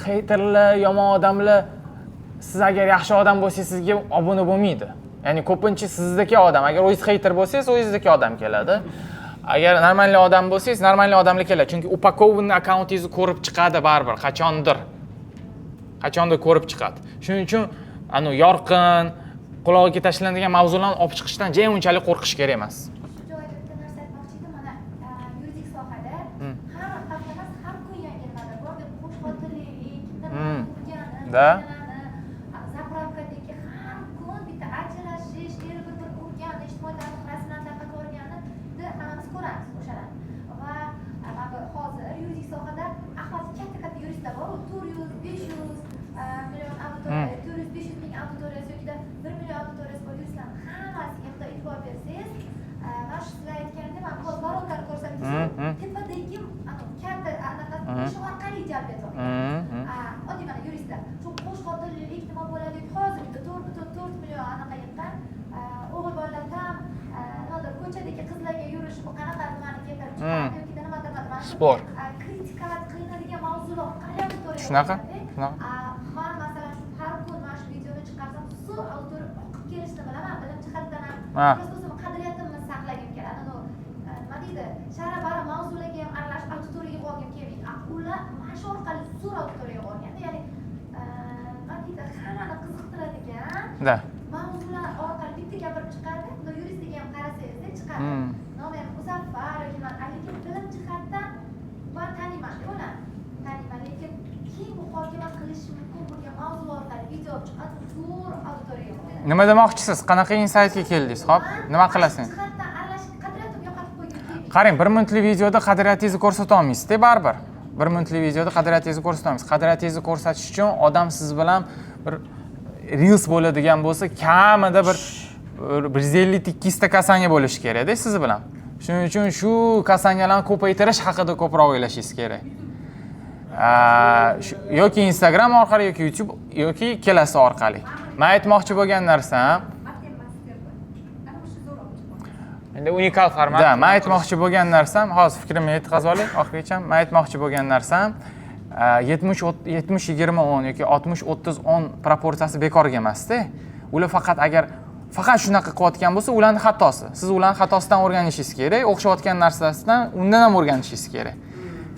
хейтер lar, yomon odamlar, siz agar yaxshi odam bo'lsangiz, sizga obuna bo'lmaydi. Ya'ni ko'pincha sizdagi odam, agar o'zingiz хейтер bo'lsangiz, o'zingizdagi odam keladi. Agar нормальный odam bo'lsangiz, нормальный odamlar keladi. Chunki упакованный akkauntingizni ko'rib chiqadi baribir, qachondir. Qachondir ko'rib chiqadi. Shuning uchun anu yorqin, qulog'iga tashlanadigan mavzularni olib chiqishdan jay unchalik qo'rqish kerak emas. Shu joyda bitta narsa aytmoqchi edim. Mana yuridik sohada har hafta emas, har kun yangi nimadir bor deb, qo'sh xotinlik, kimdir urgani, заправка dagi har kun bitta ajrashish, eri bir bir urgani, ijtimoiy tarmoq rasmlarni tarqatib hammamiz ko'ramiz o'shalarni. Va mana bu hozir yuridik sohada ahvoli katta katta yuristlar bor, 400, 500 million auditoriya, 400, 500 ming auditoriyasi yoki 1 million auditoriyasi bor yuristlarni hammasiga xudo e'tibor bersangiz, mana shu sizlar aytgandek, mana hozir воронка ni ko'rsatdingiz, tepadagi katta anaqa shu orqali jalb etyapti. Oddiy mana yuristlar shu qo'sh xotinlik nima bo'ladi yoki hozir bitta 4,4 million anaqa yiqqan o'g'il bolalar tam nimadir ko'chadagi qizlarga yurish bu qanaqa nimani keltirib chiqaradi yoki nimadir nimadir mana Спор. Критиковать qilinadigan mavzular orqali auditoriya Shunaqa, bo'ladi. shunaqa. Man masalan shu har kun mana shu videoni chiqarsam, zo'r auditoriya oqib kelishini bilaman, bilim jihatdan ham. Просто o'zim qadriyatimni saqlagim keladi. Ну, nima deydi, shara-bara mavzularga ham aralashib auditoriya yig'ib olgim kelmaydi. Ular mana shu orqali zo'r auditoriya yig'ib olganda, ya'ni nima deydi, hammani qiziqtiradigan mavzular orqali bitta gapirib chiqadi. Но yuristga ham qarasangizda chiqadi. Nomi ham Muzaffar yoki man, lekin bilim jihatdan man taniyman, ularni taniyman, lekin keng muhokama qilishi mumkin bo'lgan mavzu orqali video olib chiqadi, zo'r auditoriya yig'adi. Nima demoqchisiz? Qanaqa insightga keldingiz? Xo'p, nima qilasiz? Jihatdan aralashib qadriyatimni yo'qotib qo'ygim kelmaydi. Qarang, 1 minutlik videoda qadriyatingizni ko'rsata olmaysizda baribir. 1 minutlik videoda qadriyatingizni ko'rsata olmaysiz. Qadriyatingizni ko'rsatish uchun odam siz bilan bir reels bo'ladigan bo'lsa, kamida bir 150-200 ta касание bo'lishi kerakda siz bilan. Shuning uchun shu касания larni ko'paytirish haqida ko'proq o'ylashingiz kerak. Yoki Instagram orqali, yoki YouTube, yoki kelasi orqali. Men aytmoqchi bo'lgan narsam, Endi unikal format. Да, men aytmoqchi bo'lgan narsam, hozir fikrimni yetkazib olay oxirigacha. Men aytmoqchi bo'lgan narsam, 70 70 20 10 yoki 60 30 10 proporsiyasi bekorga emasda. Ular faqat agar faqat shunaqa qilayotgan bo'lsa, ularning xatosi. Siz ularning xatosidan o'rganishingiz kerak, o'xshayotgan narsasidan undan ham o'rganishingiz kerak.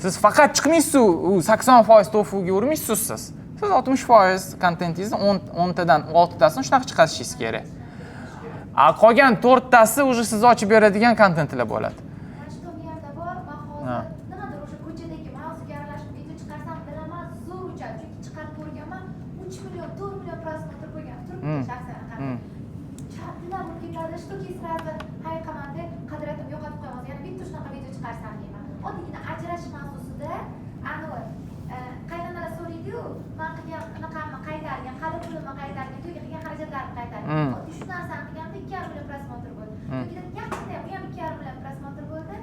Siz faqat chiqmaysiz, u 80% tofuga urmaysiz siz. Siz 60% kontentingizni 10 tadan 6 tasini shunaqa chiqarishingiz kerak. A qolgan 4 tasi уже siz ochib beradigan kontentlar bo'ladi. Mana shu miyamda bor, man hozir nimadir o'sha ko'chadagi mavzuga aralashib video chiqarsam, bilaman, zo'r uchadi, chunki chiqarib ko'rganman, 3 million, 4 million просмотр bo'lgan turibdi shaxsan. Chaplar bo'lib ketadi, что сразу hayiqamanda, qadriyatimni yo'qotib qo'yaman. Yana bitta shunaqa video chiqarsam deyman. Oddiygina ajrashish mavzusida anavi qaynonalar so'raydiyu, man qilgan anaqamni qaytargin, hali pulimni qaytargin, to'yga qilgan xarajatlarimni qaytargin. Oddiy shu narsani qilganda 2,5 million просмотр bo'ldi. Yoki yaqinda ham, u ham 2,5 million просмотр bo'ldi.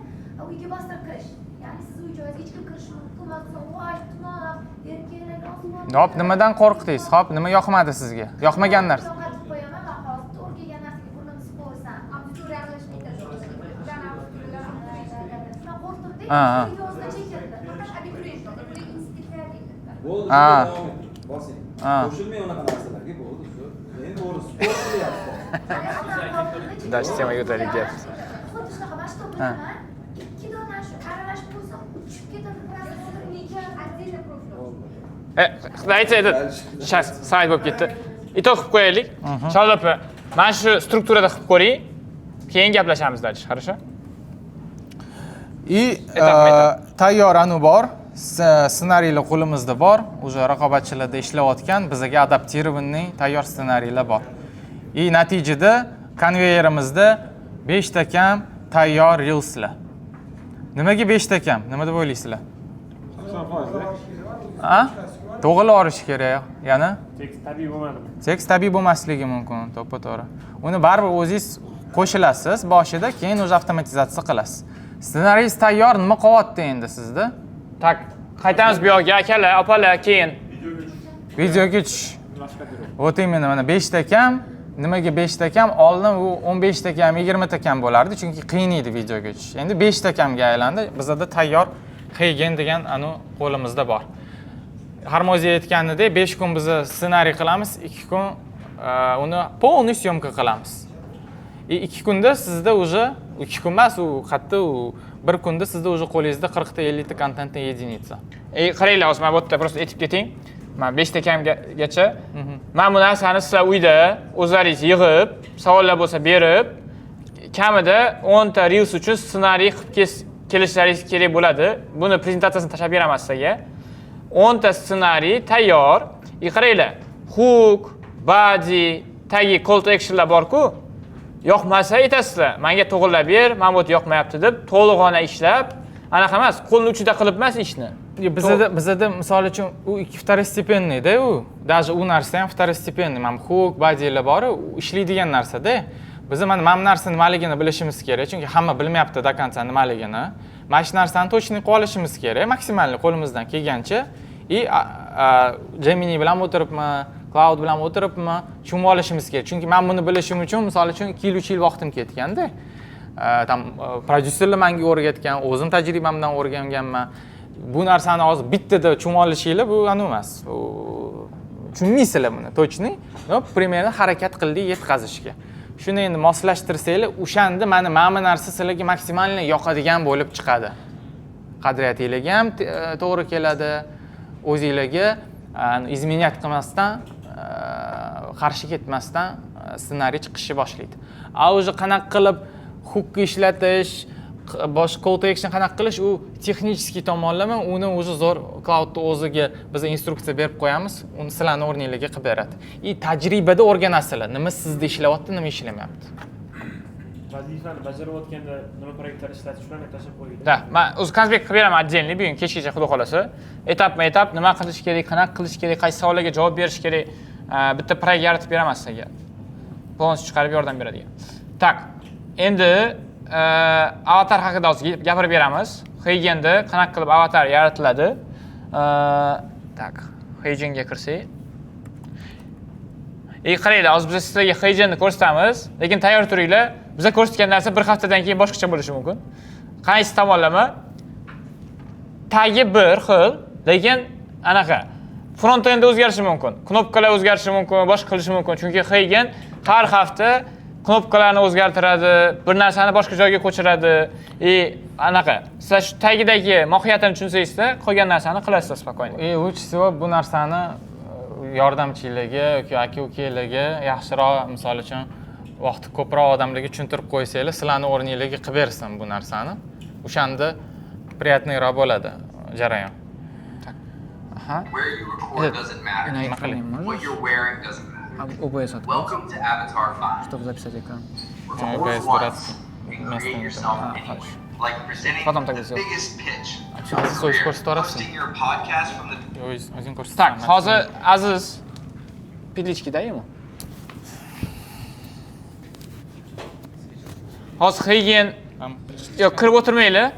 Uyga bostirib kirish, ya'ni siz uy joyingizga hech kim kirishi mumkin emas, voy tunoq, erkaklar. Hop, nimadan qo'rqdingiz? Hop, nima yoqmadi sizga? Yoqmagan narsa. Yo'qotib qo'yaman man hozir to'g'ri kelgan narsaga burnimni suqaversam. Auditoriya aralashmaydi. Man qo'rqdimda, Ha, ha. videosida chekildi. Faqat abituriyent, institutlar deydi. Bo'ldi, davom eting. Bosing. Qo'shilmang unaqa narsalarga, bo'ldi, shu. Endi to'g'ri, sport qilyapsiz. Дальше temaga o'taylik deyapsiz. Xuddi shunaqa, mana shu bilaman. Ikki dona shu aralashib bo'lsa, uchib ketadi просмотр. Отдельно profil. Давайте этот сейчас slayd bo'lib ketdi. Итог qilib qo'yaylik. Shahzoda opa, mana shu strukturada qilib ko'ring. Keyin gaplashamiz дальше, хорошо? И Etap-etap. Tayyor anu bor, ssenariylar qo'limizda bor, уже raqobatchilarda ishlayotgan, bizaga адаптированный tayyor ssenariylar bor. И natijada konveyerimizda 5 ta kam tayyor reelslar. Nimaga 5 ta kam? Nima deb o'ylaysizlar? A? To'g'ri orish kerak, yana? Tekst tabiiy bo'lmadimi? Tekst tabiiy bo'lmasligi mumkin, to'ppa to'g'ri. Uni baribir o'zingiz qo'shilasiz boshida, keyin уже avtomatizatsiya qilasiz. Ssenariy tayyor, nima qolyapti endi sizda? Так, qaytamiz bu yoqqa, akalar, opalar, keyin. Videoga tushish. Вот именно, mana 5 ta kam, nimaga 5 ta kam? Oldin u 15 ta kam, 20 ta kam bo'lardi, chunki qiyin edi videoga tushish. Endi 5 ta kamga aylandi. Bizada tayyor Heygen degan anu qo'limizda bor. Harmoziya aytganidek, 5 kun biz ssenariy qilamiz, 2 kun uni полный съёмка qilamiz. И 2 kunda sizda уже 2 kun emas, u qayerda u bir kunda sizda уже qo'lingizda 40 ta 50 ta kontentni единица. Ey, qaranglar, hozir mana bu yerda просто aytib keting. Man 5 ta kamgacha. Mana bu narsani sizlar uyda o'zlaringiz yig'ib, savollar bo'lsa berib, kamida 10 ta reels uchun ssenariy qilib kelishlaringiz kerak bo'ladi. Buni prezentatsiyasini tashlab beraman sizlarga. 10 ta ssenariy tayyor. И qaranglar, hook, body, tagi call to actionlar bor-ku. Yoqmasa aytasizlar, menga to'g'irlab ber, mana bu yerda yoqmayapti deb to'lig'ona ishlab, anaqa emas, qo'lni uchida qilib emas ishni. Bizada misol uchun u ikki второстепенный da u. Даже u narsa ham второстепенный. Mana hook, bodylar bor, u ishlaydigan narsada. Biz mana bu narsa nimaligini bilishimiz kerak, chunki hamma bilmayapti до конца nimaligini. Mana shu narsani точный qilib olishimiz kerak, maksimalniy qo'limizdan kelgancha. И Gemini bilan o'tiribmi, Claude bilan o'tiribmi, tushunib olishimiz kerak. Chunki men buni bilishim uchun, misol uchun, 2 yil, 3 yil vaqtim ketganda. Там prodyuserlar menga o'rgatgan, o'zim tajribamdan o'rganganman. Bu narsani hozir bittada tushunib olishinglar bu anavi emas. U tushunmaysizlar buni точно, но примерно harakat qildik yetkazishga. Shuni endi moslashtirsanglar, o'shanda mana bu narsa sizlarga maksimalni yoqadigan bo'lib chiqadi. Qadriyatinglarga ham to'g'ri keladi, o'zinglarga изменять qilmasdan, qarshi ketmasdan ssenariy chiqishni boshlaydi. A уже qanaqa qilib hook ishlatish, boshqa call to action qanaqa qilish, u texnический tomonlama, uni уже zo'r cloudni o'ziga biz instruksiya berib qo'yamiz, uni sizlarni o'rninglarga qilib beradi. И tajribada o'rganasizlar, nima sizda ishlayapti, nima ishlamayapti. Vazifani bajarayotganda nima proyektlar ishlatish, shularni tashlab qo'yinglar. Да, man o'zi konspekt qilib beraman отдельный bugun kechgacha, xudo xohlasa. Etapma-etap nima qilish kerak, qanaqa qilish kerak, qaysi savollarga javob berish kerak, bitta proyekt yaratib beraman sizlarga. Полностью chiqarib yordam beradigan. Так, endi avatar haqida hozir gapirib beramiz. HeyGenda qanaqa qilib avatar yaratiladi? Так, HeyGenga kirsak. Qaranglar, hozir biz sizlarga HeyGenni ko'rsatamiz, lekin tayyor turinglar. Biza ko'rsatgan narsa bir haftadan keyin boshqacha bo'lishi mumkin. Qaysi tomonlama? Tagi bir xil, lekin anaqa front endda o'zgarishi mumkin. Knopkalar o'zgarishi mumkin, boshqa qilishi mumkin. Chunki HeyGen har hafta knopkalarni o'zgartiradi, bir narsani boshqa joyga ko'chiradi. Anaqa, sizlar shu tagidagi mohiyatini tushunsangizda, qolgan narsani qilasizlar спокойно. И лучше всего bu narsani yordamchilarga yoki aka-ukalarga yaxshiroq, misol uchun, vaqti ko'proq odamlarga tushuntirib qo'ysanglar, sizlarni o'rninglarga qilib bersin bu narsani. O'shanda приятный roq bo'ladi jarayon. Aha. Where you record doesn't matter. Nima qiling? What you're wearing doesn't matter. OBS открыть, Welcome to Avatar 5. чтобы записать экран. Record OBS once дурацкий. and Место create не yourself А, anyway. хорошо. Like presenting Потом тогда the сделаю. biggest pitch of your Aziz o'zi career, ko'rsatib yuborasizmi? hosting your podcast from the O'zing ko'rsat. Так, hozir Aziz петлички дай ему. Hozir HeyGen yo'q, kirib o'tirmanglar.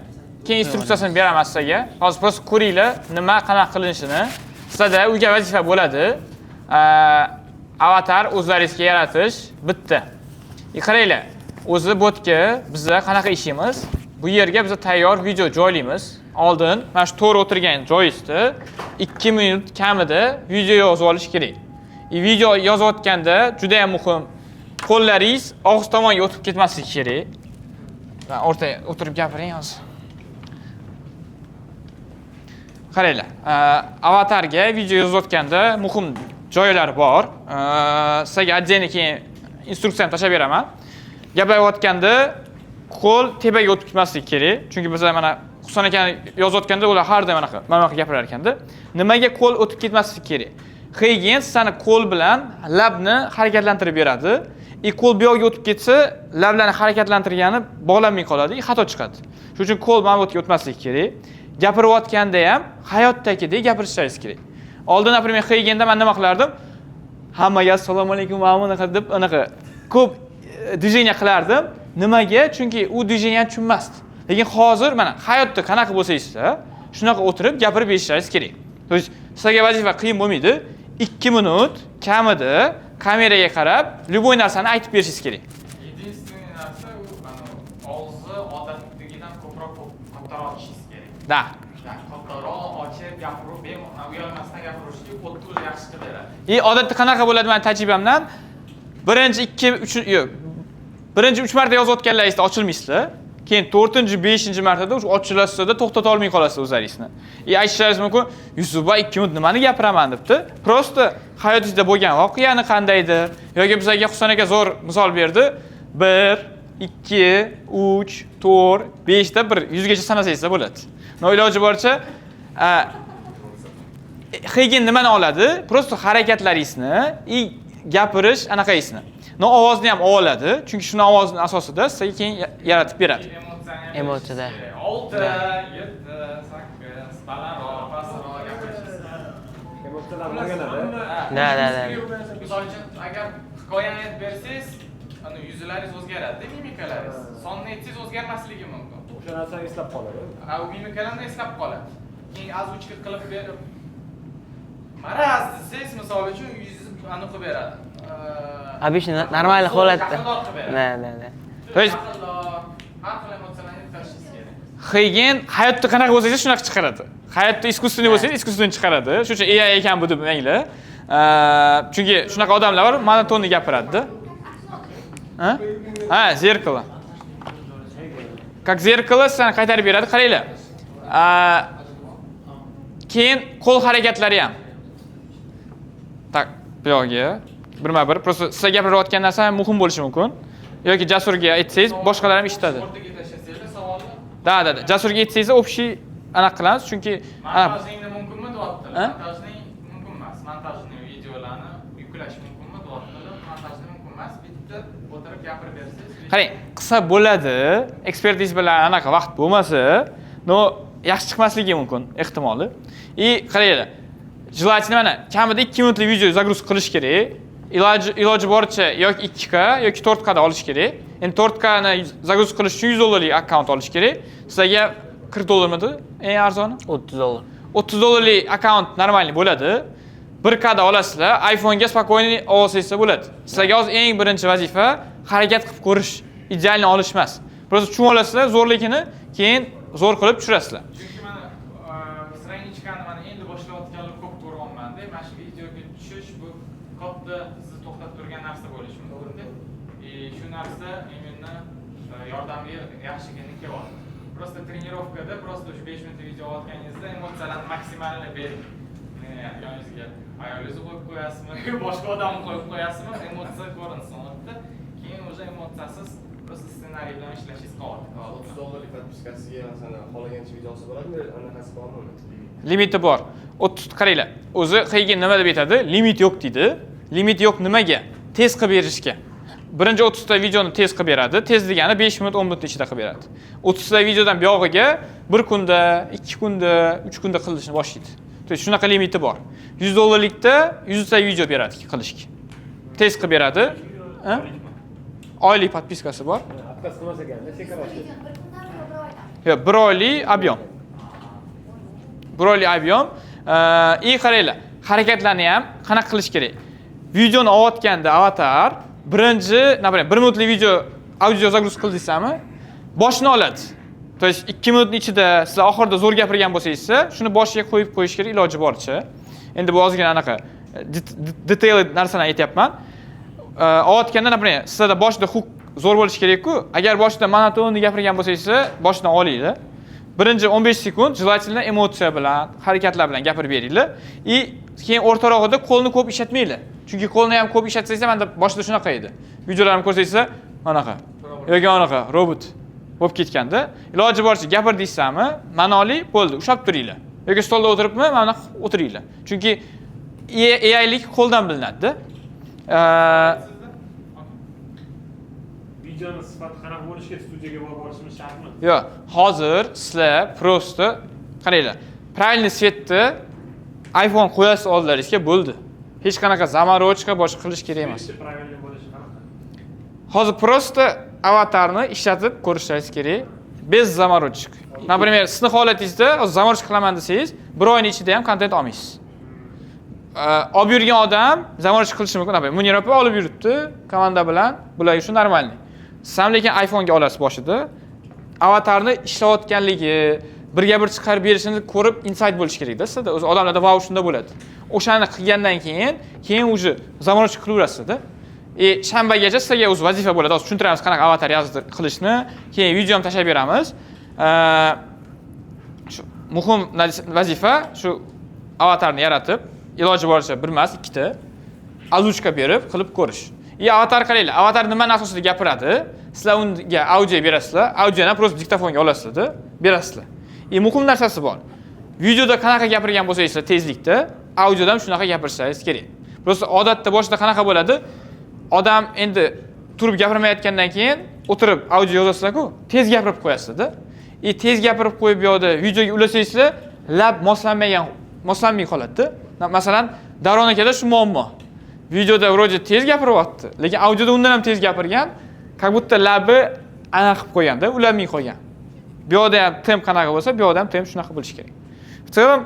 Keyin instruksiyasini beraman sizlarga. Hozir просто ko'ringlar, nima qanaqa qilinishini. Sizlarda uyga vazifa bo'ladi. Avatar o'zlaringizga yaratish bitta. Qaranglar, o'zi botga biza qanaqa ishimiz? Bu yerga biza tayyor video joylaymiz. Oldin mana shu to'g'ri o'tirgan joyingizda 2 minut kamida video yozib olish kerak. Video yozayotganda juda ham muhim, qo'llaringiz og'iz tomonga o'tib ketmasligi kerak. O'rtaga o'tirib gapiring hozir. Qaranglar, avatarga video yozayotganda muhim joylar bor. Sizlarga отдельно keyin instruksiyani tashlab beraman. Gapirayotganda qo'l tepaga o'tib ketmasligi kerak. Chunki bizlar mana Husan akani yozayotganda ular har doim anaqa, mana bunaqa gapirar ekanda. Nimaga qo'l o'tib ketmasligi kerak? HeyGen sizani qo'l bilan labni harakatlantirib beradi. Qo'l bu yoqqa o'tib ketsa, lablarni harakatlantirgani bog'lanmay qoladi, xato chiqadi. Shuning uchun qo'l mana bu yerga o'tmasligi kerak. Gapirayotganda ham hayotdagidek gapirishingiz kerak. Oldin, например, HeyGenda men nima qilardim? Hammaga assalomu alaykum, mana bunaqa deb anaqa ko'p движение qilardim. Nimaga? Chunki u движениeni tushunmasdi. Lekin hozir mana hayotda qanaqa bo'lsangizda, shunaqa o'tirib gapirib berishingiz kerak. То есть sizlarga vazifa qiyin bo'lmaydi. 2 minut kamida kameraga qarab любой narsani aytib berishingiz kerak. Единственный narsa u og'izni odatdagidan ko'proq kattaroq ochishingiz kerak. Да. Kattaroq ochib gapirib, uyalmasdan gapirishga o'tni o'zi yaxshi qilib beradi. Odatda qanaqa bo'ladi meni tajribamdan? Birinchi 2 3 yo'q. Birinchi 3 marta yozayotganlaringizda ochilmaysizlar. Keyin 4-5 martada o'sha ochilasizda to'xtata olmay qolasiz o'zlaringizni. Aytishlaringiz mumkin, Yusufboy 2 minut nimani gapiraman debdi. Просто hayotingizda bo'lgan voqeani qandaydir yoki bizlarga Husan aka zo'r misol berdi. 1 2 3 4 5 da bir 100 gacha sanasangizda bo'ladi. No iloji boricha HeyGen nimani oladi? Просто harakatlaringizni, gapirish anaqangizni. No ovozni ham oladi, chunki shuni ovozining asosida sizga keyin yaratib beradi. Emotsiyada. 6, 7, 8, balandroq, pastroq gapirishingiz. Emotsiyalar o'rganadi. Да, да, да. Misol uchun, agar hikoyani aytib bersangiz, ana yuzlaringiz o'zgaradi, mimikalaringiz. Sonni aytsangiz o'zgarmasligi mumkin. O'sha narsani eslab qoladi. Ha, u mimikalarni eslab qoladi. Keyin озвучка qilib berib maraz desangiz, misol uchun yuzingizni aniq qilib beradi. Обычно нормальный holatda. Yaqinroq qilib beradi. Да, да, да. То есть Har xil emotsiyalarni yetkazishingiz kerak. HeyGen hayotda qanaqa bo'lsangiz, shunaqa chiqaradi. Hayotda искусственный bo'lsangiz, искусственный chiqaradi. Shuning uchun AI ekan bu deb demanglar. Chunki shunaqa odamlar bor, монотонный gapiradida. Ha? Ha, зеркало. Как зеркало sizlarni qaytarib beradi, qaranglar. Keyin qo'l harakatlari ham. Так, bu yog'iga birma-bir, просто sizlar gapirayotgan narsa ham muhim bo'lishi mumkin. Yoki Jasurga aytsangiz, boshqalar ham eshitadi. O'rtaga tashlasanglar savolni. Да. Jasurga aytsangiz, общий anaqa qilamiz, chunki ana Монтажный mumkinmi, deyaptilar. Ha? Монтажный mumkin emas. Монтажный videolarni yuklash mumkinmi, deyaptilar. Монтажный mumkin emas. Bitta o'tirib gapirib bersangiz. Qarang, qilsa bo'ladi, ekspertiz bilan anaqa vaqt bo'lmasa, но yaxshi chiqmasligi mumkin ehtimoli. И qaranglar, желательно mana kamida 2 minutlik video загрузка qilish kerak. Iloji boricha yoki 2K yoki 4K da olish kerak. Endi 4K ni загрузка qilish uchun 100 dollarlik akkaunt olish kerak. Sizlarga 40 dollarmidi eng arzoni? 30 dollar. 30 dollarlik akkaunt нормальный bo'ladi. 1K da olasizlar, iPhone'ga спокойный olsangiz bo'ladi. Sizlarga hozir eng birinchi vazifa harakat qilib ko'rish, идеальный olish emas. Просто tushunib olasizlar zo'rligini, keyin zo'r qilib tushirasizlar. Chunki mana страничка ni mana endi boshlayotganlar ko'p ko'ryapmanda. Mana shu videoga tushish bu katta sizni to'xtatib turgan narsa bo'lishi mumkin-da. И shu narsa именно yordamga yaxshigina kelyapti. Просто тренировка da просто shu 5 minut video olayotganingizda emotsiyalarni максимально bering. Yoningizga ayolingizni qo'yib qo'yasizmi, boshqa odamni qo'yib qo'yasizmi, emotsiya ko'rinsin u yerda. Keyin уже emotsiyasiz просто ssenariy bilan ishlashingiz qolyapti. 30 dollarlik подписка siga, masalan, xohlagancha video olsa bo'ladimi, anaqasi bormi uni? Limiti bor. 30, qaranglar. O'zi HeyGen nima deb aytadi? Limit yo'q deydi. Limit yo'q nimaga? Tez qilib berishga. Birinchi 30 ta videoni tez qilib beradi. Tez degani 5 minut, 10 minut ichida qilib beradi. 30 ta videodan buyog'iga bir kunda, 2 kunda, 3 kunda qilishni boshlaydi. То есть shunaqa limiti bor. 100 dollarlikda 100 ta video beradi qilishga. Tez qilib beradi. Ha? Oylik подписка si bor. Отказ qilmas ekanda, sekinroq. Yo'q, bir oylik объем. Bir oylik объем. И qaranglar, harakatlarni ham qanaqa qilish kerak? Videoni olayotganda avatar birinchi, например, 1 minutlik video audio загрузка qildingizmi, boshini oladi. То есть 2 minutning ichida sizlar oxirida zo'r gapirgan bo'lsangiz, shuni boshiga qo'yib qo'yish kerak iloji boricha. Endi bu ozgina anaqa detail narsani aytyapman. Olayotganda, например, sizlarda boshida hook zo'r bo'lishi kerak-ku. Agar boshida монотонный gapirgan bo'lsangiz, boshidan olinglar. Birinchi 15 sekund желательно emotsiya bilan, harakatlar bilan gapirib beringlar. И keyin o'rtarog'ida qo'lni ko'p ishlatmanglar. Chunki qo'lni ham ko'p ishlatsangiz, menda boshida shunaqa edi. Videolarimni ko'rsangizlar, anaqa yoki anaqa robot bo'lib ketganda, iloji boricha gapir deysizmi, ma'noli bo'ldi, ushlab turinglar. Yoki stolda o'tiribmi, mana o'tiringlar. Chunki AIlik qo'ldan bilinadi-da. Videoni sifati qanaqa bo'lishi kerak? Studiyaga borib olishimiz shartmi? Yo'q, hozir sizlar просто qaranglar. Правильный свет da iPhone qo'yasiz oldlaringizga, bo'ldi. Hech qanaqa заморочка boshqa qilish kerak emas. Правильный bo'lishi qanaqa? Hozir просто avatarni ishlatib ko'rishingiz kerak. Без заморочек. Например, sizni holatingizda hozir заморочка qilaman desangiz, bir oyning ichida ham kontent olmaysiz. Olib yurgan odam заморочка qilishi mumkin. Например, Munira opa olib yuribdi komanda bilan, bularga shu нормальный. Siz ham lekin iPhone'ga olasiz boshida. Avatarni ishlayotganligi, birga bir chiqarib berishini ko'rib insight bo'lishi kerakda sizda. O'zi odamlarda vau shunda bo'ladi. O'shani qilgandan keyin уже заморочка qilaverasizda. Shanbagacha sizlarga o'zi vazifa bo'ladi. Hozir tushuntiramiz qanaqa avatar yozdir qilishni, keyin video ham tashlab beramiz. Shu muhim vazifa shu avatarni yaratib, iloji boricha bir emas, ikkita озвучка berib qilib ko'rish. И avatar, qaranglar, avatar nimani asosida gapiradi? Sizlar unga audio berasizlar, audioni просто diktofonga olasizlar-da, berasizlar. И muhim narsasi bor. Videoda qanaqa gapirgan bo'lsangizlar tezlikda, audioda ham shunaqa gapirishingiz kerak. Просто odatda boshida qanaqa bo'ladi? Odam endi turib gapirmayotgandan keyin o'tirib audio yozasizlar-ku, tez gapirib qo'yasizlar-da. И tez gapirib qo'yib bu yoqda videoga ulasangizlar, lab moslanmagan, moslanmay qoladi-da. Masalan, Davron akada shu muammo. Videoda вроде tez gapiryapti, lekin audioda undan ham tez gapirgan, как будто labi anaqa qilib qo'yganda, ulanmay qolgan. Bu yoqda ham temp qanaqa bo'lsa, bu yoqda ham temp shunaqa bo'lishi kerak. В целом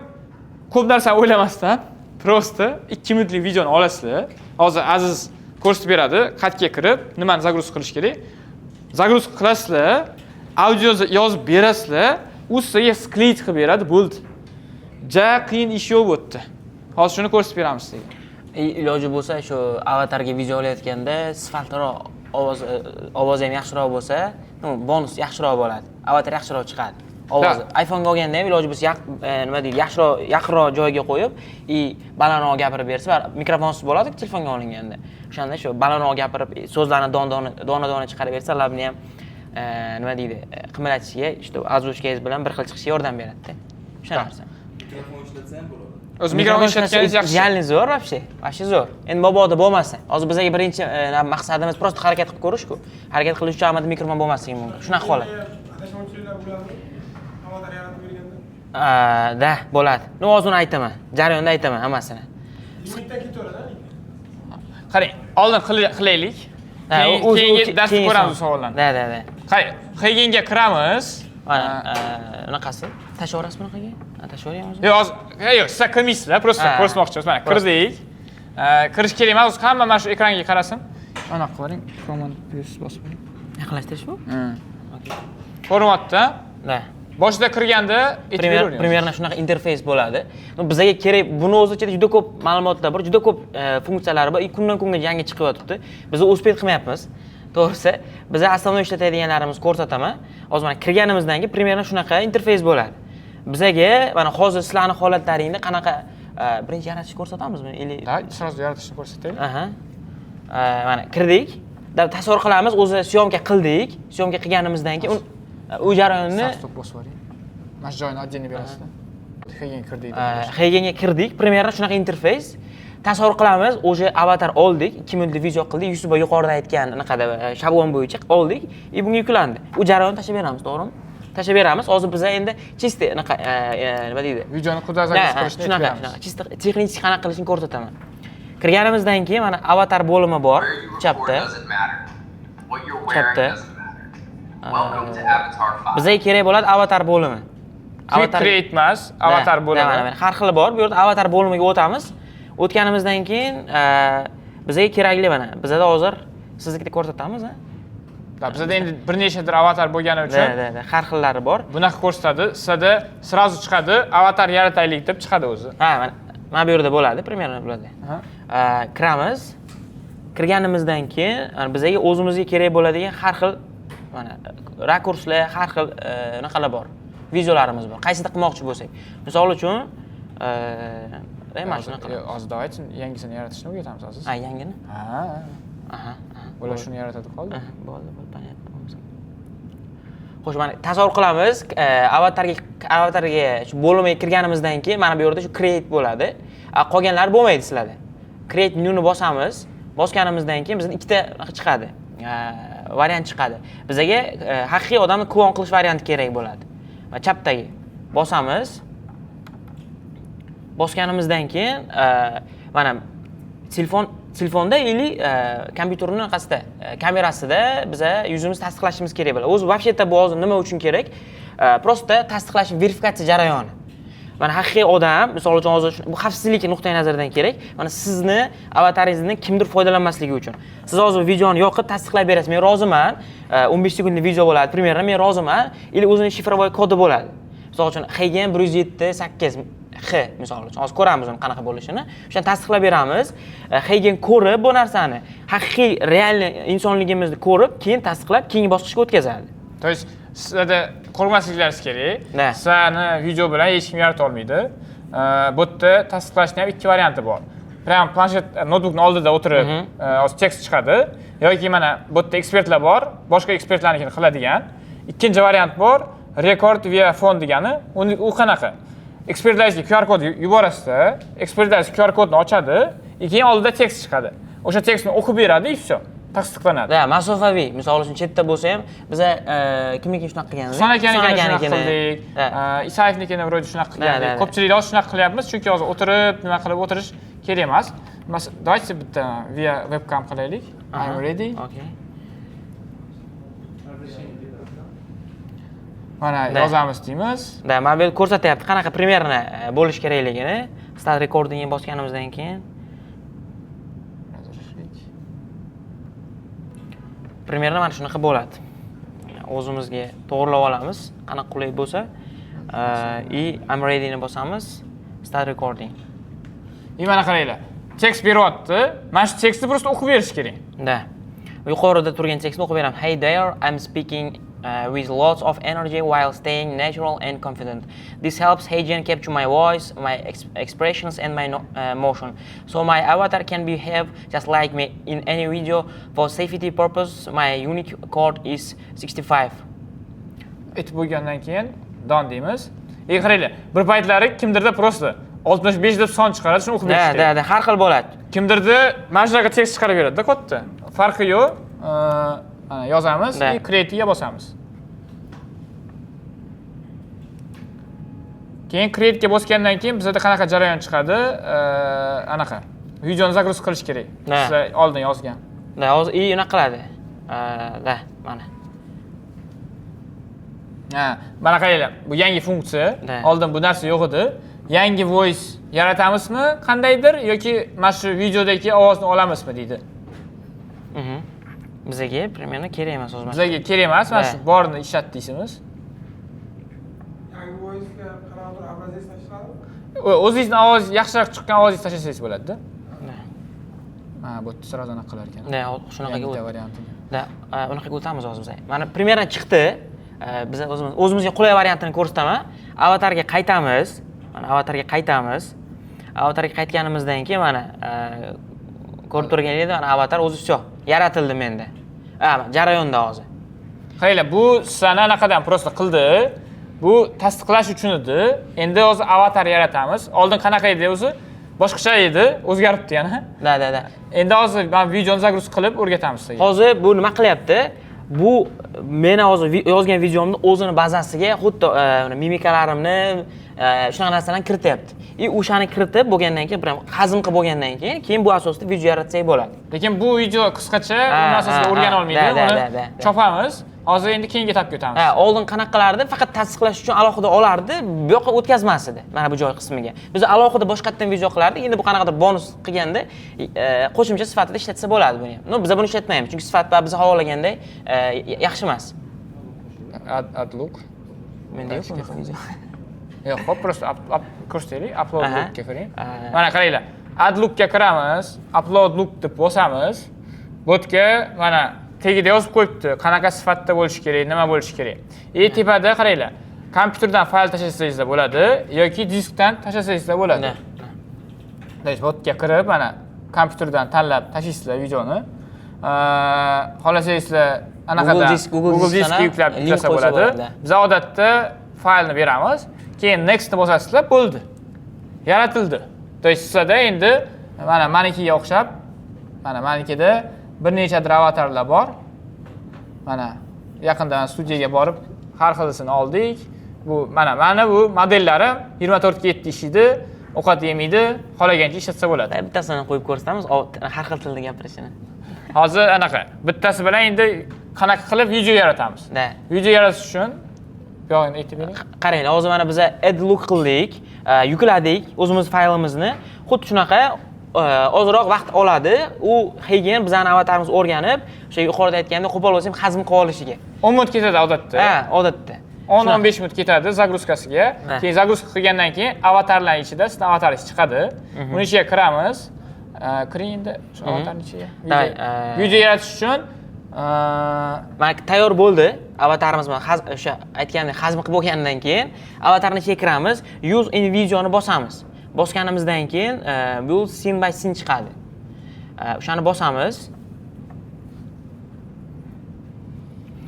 ko'p narsani o'ylamasdan, просто 2 minutlik videoni olasizlar. Hozir Aziz ko'rsatib beradi, xatga kirib, nimani загрузка qilish kerak. Загрузка qilasizlar. Audio yozib berasizlar, u sizga склеить qilib beradi, bo'ldi. Ja qiyin ish yo'q bu yerda. Hozir shuni ko'rsatib beramiz sizga. Iloji bo'lsa shu avatarga video olayotganda sifatliroq ovoz, ovozi ham yaxshiroq bo'lsa, ну, bonus yaxshiroq bo'ladi. Avatar yaxshiroq chiqadi. Ovozi. iPhone'ga olganda ham iloji bo'lsa nima deydi, yaxshiroq, yaqinroq joyga qo'yib, и balandroq gapirib bersa, mikrofonsiz bo'ladi telefonga olinganda. O'shanda shu balandroq gapirib, so'zlarni dona dona chiqarib bersa, labni ham nima deydi, qimiratishiga, что озвучка ngiz bilan bir xil chiqishiga yordam beradi-da. O'sha narsa. Mikrofon ishlatsa ham bo'ladi. O'zi mikrofon ishlatganingiz yaxshi. Идеальный, zo'r вообще. Вообще zo'r. Endi mabodo bo'lmasa, hozir bizga birinchi maqsadimiz просто harakat qilib ko'rish-ku. Harakat qilish uchun hammada mikrofon bo'lmasligi mumkin. Shunaqa holat. Adashmovchiliklar bo'ladimi? Avatar yaratib berganda. Да, bo'ladi. Ну, hozir uni aytaman. Jarayonda aytaman hammasini. Limitdan ketaveradi. Qarang, oldin qilaylik. Ha, Keyin darsda keyin ko'ramiz savollarni. Да. Qarang, Heygenga kiramiz. Mana, unaqasi. Tashlaverasiz bunaqaga? Ha, tashlaveraymi o'zi? Yo'q, hozir yo'q, sizlar kirmaysizlar, просто ko'rsatmoqchimiz. Mana kirdik. Kirish kerak emas, o'zi hamma mana shu ekranga qarasin. Mana qilib yuboring, command plus bosib yuboring. Yaqinlashtirish bu? Ko'rinyapti? Да. Boshida kirganda aytib beravering. Примерно shunaqa interfeys bo'ladi. Ну, bizga kerak, buni o'zi ichida juda ko'p ma'lumotlar bor, juda ko'p funksiyalari bor. Kundan kunga yangi chiqib yotibdi. Biz успеть qilmayapmiz. To'g'risi, biz основной ishlatadiganlarimiz ko'rsataman. Hozir mana kirganimizdan keyin примерно shunaqa interfeys bo'ladi. Bizaga mana hozir sizlarning holatlaringda qanaqa birinchi yaratishni ko'rsatamizmi? Или Да, сразу yaratishni ko'rsataylik. Aha. Mana kirdik. Tasavvur qilamiz, o'zi съёмка qildik. Съёмка qilganimizdan keyin u jarayonni Stop bosib yuboring. Mana shu joyini отдельно berasizlar. Heygenga kirdik. Heygenga kirdik, примерно shunaqa interfeys. Tasavvur qilamiz, o'sha avatar oldik, 2 minutlik video qildik, Yusuf yuqorida aytgan anaqada shablon bo'yicha oldik, и bunga yuklandi. U jarayonni tashlab beramiz, to'g'rimi? Tashlab beramiz. Hozir biz endi чисто anaqa nima deydi? Videoni куда загрузка qilishni aytib shunaqa, beramiz. Shunaqa. Чисто texnik qanaqa qilishini ko'rsataman. Kirganimizdan keyin mana avatar bo'limi bor, chapda. Chapda. Bizga kerak bo'ladi avatar bo'limi. Quick create emas, avatar bo'limi. Mana har xili bor. Bu yerda avatar bo'limiga o'tamiz. O'tganimizdan keyin bizga kerakli mana bizada hozir siznikida ko'rsatamiz, ha? Da, bizada endi bir nechadir avatar bo'lgani uchun Da, har xillari bor. Bunaqa ko'rsatadi, sizlarda сразу chiqadi, avatar yarataylik deb chiqadi o'zi. Ha, mana bu yerda bo'ladi, примерно bo'ladi. Kiramiz. Kirganimizdan keyin mana bizga o'zimizga kerak bo'ladigan har xil mana rakurslar, har xil anaqalar bor. Videolarimiz bor. Qaysida qilmoqchi bo'lsak. Misol uchun, mana shunaqa. Hozir давайте yangisini yaratishni o'rgatamiz hozir. Ha, yangini? Ha. Aha. Ular shuni yaratadi qoldi. Bo'ldi, bo'ldi, понятно. Xo'sh, mana tasavvur qilamiz, avatarga shu bo'limiga kirganimizdan keyin mana bu yerda shu create bo'ladi. Qolganlari bo'lmaydi sizlarda. Create newni bosamiz. Bosganimizdan keyin bizda ikkita anaqa chiqadi. Variant chiqadi. Bizga haqiqiy odamni klon qilish varianti kerak bo'ladi. Va chapdagi bosamiz. Bosganimizdan keyin mana telefonda или kompyuterning anaqasida, kamerasida biza yuzimizni tasdiqlashimiz kerak bo'ladi. O'zi вообще-то bu hozir nima uchun kerak? Просто tasdiqlash, verifikatsiya jarayoni. Mana haqiqiy odam, misol uchun hozir bu xavfsizlik nuqtai nazaridan kerak. Mana sizni avataringizni kimdir foydalanmasligi uchun. Siz hozir videoni yoqib tasdiqlab berasiz. Men roziman. 15 sekundlik video bo'ladi, примерно men roziman. Или o'zining шифровой kodi bo'ladi. Misol uchun HGN 107 8 X misol uchun. Hozir ko'ramiz uni qanaqa bo'lishini. O'shani tasdiqlab beramiz. HeyGen ko'rib bu narsani, haqiqiy real insonligimizni ko'rib, keyin tasdiqlab, keyingi bosqichga o'tkazadi. То есть sizlarda qo'rqmasliklaringiz kerak. Sizlarni video bilan hech kim yarata olmaydi. Bu yerda tasdiqlashning ham ikki varianti bor. Prям planshet, noutbukni oldida o'tirib, hozir tekst chiqadi yoki mana bu yerda ekspertlar bor, boshqa ekspertlarnikini qiladigan. Ikkinchi variant bor, record via phone degani. U qanaqa? Ekspertlaringizga QR kod yuborasizda, ekspertlaringiz QR kodni ochadi, keyin oldida tekst chiqadi. O'sha tekstni o'qib beradi, и всё. Tasdiqlanadi. Да, masofaviy. Misol uchun chetda bo'lsa ham biza kimnikini shunaqa qilgandik? Husan akanikini shunaqa qildik. Isayevnikini вроде shunaqa qilgandik. Ko'pchilikda hozir shunaqa qilyapmiz, chunki hozir o'tirib, nima qilib o'tirish kerak emas. Давайте bitta via webcam qilaylik. I'm ready. Okay. Mana yozamiz deymiz. Да, mana bu yerda ko'rsatyapti qanaqa примерно bo'lish kerakligini. Start recordingni bosganimizdan keyin примерно mana shunaqa bo'ladi. O'zimizga to'g'irlab olamiz, qanaqa qulay bo'lsa. И I'm ready ni bosamiz. Start recording. И mana qaranglar. Tekst beryapti. Mana shu tekstni просто o'qib berish kerak. Да. Yuqorida turgan tekstni o'qib beraman. Hey there, I'm speaking with lots of energy while staying natural and confident. This helps HeyGen capture my voice, my expressions and my motion. So my avatar can behave just like me in any video. For safety purpose, my unique code is 65. Aytib bo'lgandan keyin done deymiz. Ey qaranglar, bir paytlari kimdirda просто 65 deb son chiqaradi, shuni o'qib berish kerak. Да, har xil bo'ladi. Kimdirda mana shunaqa tekst chiqarib beradi-da katta. Farqi yo'q. Mana yozamiz va create'ga bosamiz. Keyin create'ga bosgandan keyin bizda qanaqa jarayon chiqadi? Anaqa videoni загрузка qilish kerak. Sizlar oldin yozgan. Да, hozir и unaqa qiladi. Да, mana. Ha, mana qaranglar, bu yangi funksiya. Oldin bu narsa yo'q edi. Yangi voice yaratamizmi qandaydir yoki mana shu videodagi ovozni olamizmi deydi. Bizga примерно kerak emas o'zi. Bizga kerak emas, mana shu borini ishlat deysimiz. Yangi voice'ga qanaqadir образец tashladimi? O'zingizni ovoz yaxshiroq chiqqan ovozingizni tashlasangiz bo'ladi-da. Ha, bu yerda sразу anaqa qilar ekan. Да, shunaqaga variantini. Да, unaqaga o'tamiz hozir biz. Mana примерно chiqdi. Biz o'zimiz o'zimizga qulay variantini ko'rsataman. Avatarga qaytamiz. Mana avatarga qaytamiz. Avatarga qaytganimizdan keyin mana ko'rib turganingizdek mana avatar o'zi всё, yaratildi menda. Ha, jarayonda hozir. Qaranglar, bu sizlarni anaqadan просто qildi. Bu tasdiqlash uchun edi. Endi hozir avatar yaratamiz. Oldin qanaqa edi o'zi? Boshqacha edi, o'zgaribdi yana. Да, да, да. Endi hozir men videoni загрузка qilib o'rgatamiz sizga. Hozir bu nima qilyapti? Bu meni hozir yozgan videomni o'zini bazasiga xuddi mimikalarimni shunaqa narsalarni kirityapti. И o'shani kiritib bo'lgandan keyin, prям hazm qilib bo'lgandan keyin bu asosida video yaratsak bo'ladi. Lekin bu video qisqacha, uni asosida o'rgana olmaydi. Uni chopamiz. Hozir endi keyingi etapga o'tamiz. Ha, oldin qanaqa qilardi? Faqat tasdiqlash uchun alohida olardi, bu yoqqa o'tkazmas edi. Mana bu joy qismiga. Biz alohida boshqatdan video qilardik. Endi bu qanaqadir bonus qilganda qo'shimcha sifatida ishlatsa bo'ladi buni ham. No, biz buni ishlatmaymiz, chunki sifat biz xohlaganday yaxshi emas. Add look. Menda yo'q bunaqa video. Yo'q, xo'p, просто ko'rsataylik, upload lookga kiring. Mana qaranglar, add lookga kiramiz, upload look deb bosamiz. Bu yerga mana tagida yozib qo'yibdi, qanaqa sifatda bo'lishi kerak, nima bo'lishi kerak. И tepada qaranglar, kompyuterdan fayl tashlasangiz bo'ladi yoki diskdan tashlasangiz bo'ladi. Demak, bu yerga kirib, mana kompyuterdan tanlab tashlaysizlar videoni. Xohlasangizlar anaqada Google Diskga yuklab tashlasa bo'ladi. Biz odatda faylni beramiz, keyin next ni bosasizlar, bo'ldi. Yaratildi. То есть sizlarda endi mana manikiga o'xshab, mana manikida bir nechadir avatarlar bor. Mana yaqinda studiyaga borib har xilisini oldik. Bu mana bu modellarim 24/7 ishlaydi, ovqat yemaydi, xohlagancha ishlatsa bo'ladi. Bittasini qo'yib ko'rsatamiz, har xil tilda gapirishini. Hozir anaqa bittasi bilan endi qanaqa qilib video yaratamiz. Video yaratish uchun bu yog'ini aytib bering. Qaranglar, hozir mana biz add look qildik, yukladik o'zimiz faylimizni. Xuddi shunaqa ozroq vaqt oladi. U HeyGen bizani avatarimiz o'rganib, o'sha yuqorida aytgandek qo'pol bo'lsa ham hazm qilib olishiga. 10 minut ketadi odatda. Ha, odatda. 10-15 minut ketadi zagruzkasiga. Keyin zagruzka qilgandan keyin avatarlarning ichida sizni avataringiz chiqadi. Uni ichiga kiramiz. Kiring endi shu avatarning ichiga. Video yaratish uchun mana tayyor bo'ldi avatarimiz, mana o'sha aytgandek hazm qilib bo'lgandan keyin avatarning ichiga kiramiz, use in videoni bosamiz. Bosganimizdan keyin bu scene by scene chiqadi. O'shani bosamiz.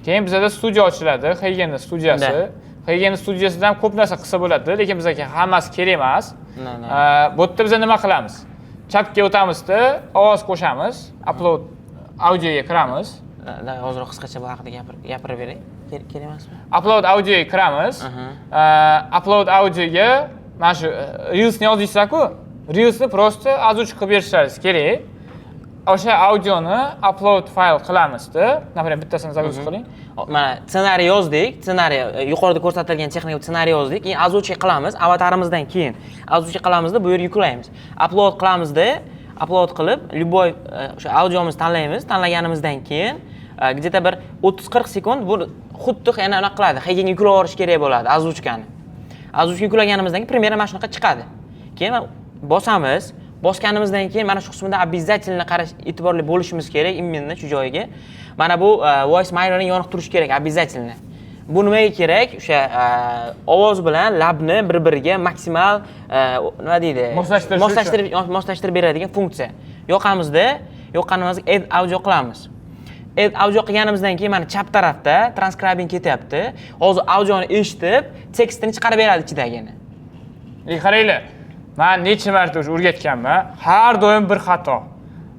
Keyin bizda studiya ochiladi, HeyGenning studiyasi. HeyGenning studiyasida ham ko'p narsa qilsa bo'ladi, lekin bizga hammasi kerak emas. Bu yerda biz nima qilamiz? Chapga o'tamizda, ovoz qo'shamiz, upload audioga kiramiz. Hozir qisqacha bu haqida gapirib beray. Kerak emasmi? Upload audioga kiramiz. Upload audioga mana shu Reelsni yozdingizlar-ku, Reelsni просто озвучка qilib berishlaringiz kerak. O'sha audioni upload fayl qilamizda, например, bittasini загрузка qiling. Mana ssenariy yozdik, ssenariy yuqorida ko'rsatilgan texnik ssenariy yozdik. Keyin озвучка qilamiz, avatarimizdan keyin озвучка qilamizda bu yerga yuklaymiz. Upload qilamizda, upload qilib, любой o'sha audiomizni tanlaymiz. Tanlaganimizdan keyin Где-то bir 30-40 sekund bu xuddi yana anaqa qiladi. HeyGenga yuklab yuborish kerak bo'ladi озвучка ni. Озвучка yuklaganimizdan keyin примерно mana shunaqa chiqadi. Keyin bosamiz. Bosganimizdan keyin mana shu qismida обязательно qarash, e'tiborli bo'lishimiz kerak именно shu joyiga. Mana bu voice mirroring yoniq turishi kerak обязательно. Bu nimaga kerak? O'sha ovoz bilan labni bir-biriga maksimal nima deydi? Moslashtirish uchun. Moslashtirib beradigan funksiya. Yoqamizda, yoqqanimizda add audio qilamiz. Add audio qilganimizdan keyin mana chap tarafda transcribing ketyapti. Hozir audioni eshitib, tekstini chiqarib beradi ichidagini. E, qaranglar, man necha marta уже o'rgatganman, har doim bir xato.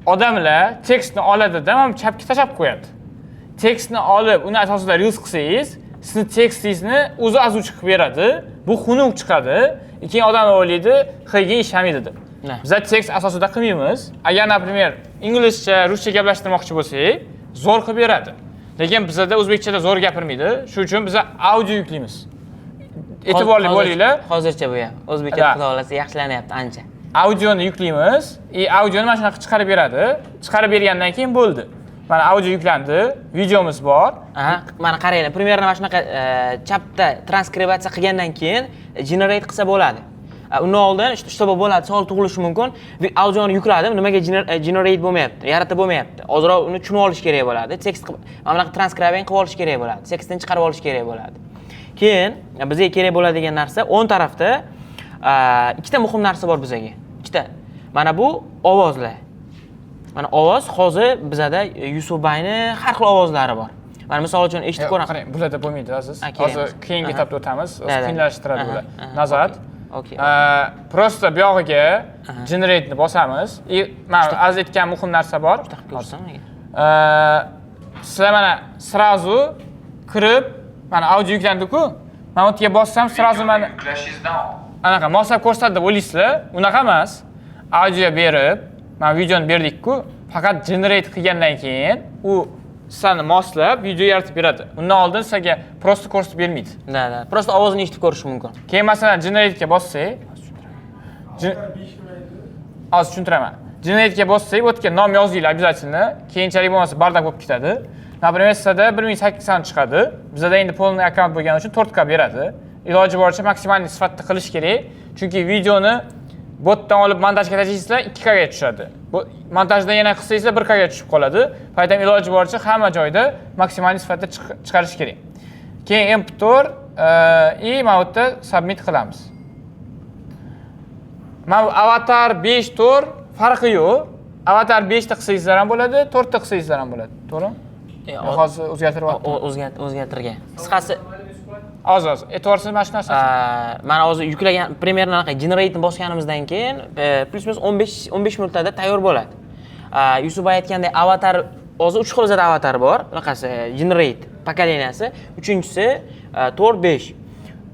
Odamlar tekstni oladida, mana bu chapga tashlab qo'yadi. Tekstni olib, uni asosida reels qilsangiz, sizni tekstingizni o'zi озвучка qilib beradi. Bu xunuk chiqadi. Keyin odamlar o'ylaydi, HeyGen ishlamaydi deb. Biza tekst asosida qilmaymiz. Agar, например, inglizcha, ruscha gaplashtirmoqchi bo'lsak, zo'r qilib beradi. Lekin bizada o'zbekchada zo'r gapirmaydi. Shuning uchun biza audio yuklaymiz. E'tiborli bo'linglar. Hozircha bu ham. O'zbekcha xudo xohlasa yaxshilanyapti ancha. Audioni yuklaymiz, и audioni mana shunaqa chiqarib beradi. Chiqarib bergandan keyin bo'ldi. Mana audio yuklandi, videomiz bor. Aha, mana qaranglar, примерно mana shunaqa chapda transkribatsiya qilgandan keyin generate qilsa bo'ladi. Undan oldin чтобы bo'ladi, savol tug'ilishi mumkin. Audioni yukladim, nimaga generate bo'lmayapti, yaratib bo'lmayapti. Ozroq uni tushunib olish kerak bo'ladi. Tekst qilib, mana bunaqa transcribing qilib olish kerak bo'ladi. Tekstini chiqarib olish kerak bo'ladi. Keyin bizga kerak bo'ladigan narsa o'ng tarafda ikkita muhim narsa bor bizga. Ikkita. Mana bu ovozlar. Mana ovoz hozir bizada Yusufbayni har xil ovozlari bor. Mana misol uchun eshitib ko'raman. Qarang, bularda bo'lmaydi, aziz. Ha, kerak Hozir emas. Keyingi etapda o'tamiz. Да. Qiyinlashtiradi bular. Назад. Okey. Просто bu yog'iga generate ni bosamiz. И mana aziz aytgan muhim narsa bor. Ko'rsam agar. Sizlar mana сразу kirib, mana audio yuklandi-ku. Mana bu yerga bossam, сразу mana Yuklashingizdan anaqa moslab ko'rsatadi deb o'ylaysizlar. Unaqa emas. Audio berib, mana videoni berdik-ku, faqat generate qilgandan keyin u sizlarni moslab video yaratib beradi. Undan oldin sizlarga просто ko'rsatib bermaydi. Да. Просто ovozini eshitib ko'rish mumkin. Keyin masalan generate'ga bossak, hozir tushuntiraman. Generate'ga bossak, bu yerga nom yozinglar обязательно. Keyinchalik bo'lmasa бардак bo'lib ketadi. Например, sizlarda 1080 chiqadi. Bizada endi полный akkaunt bo'lgani uchun 4K beradi. Iloji boricha maksimal sifatda qilish kerak. Chunki videoni botdan olib montajga tashlaysizlar, 2K ga tushadi. Bu montajda yana qilsangizlar 1K ga tushib qoladi. Поэтому iloji boricha hamma joyda maksimal sifatda chiqarish kerak. Keyin MP4 и mana bu yerda submit qilamiz. Mana bu avatar 5 4 farqi yo'q. Avatar 5 ta qilsangizlar ham bo'ladi, 4 ta qilsangizlar ham bo'ladi. To'g'rimi? Hozir o'zgartiryapti. O'zgartirgan. Qisqasi Hozir hozir. E'tiborsiz mana shu narsa. Mana hozir yuklagan примерно anaqa generate bosganimizdan keyin плюс-минус 15 minutlarda tayyor bo'ladi. Yusuf aytgandek avatar hozir 3 xil bizada avatar bor. Bunaqasi generate поколения si, uchinchisi 4 5.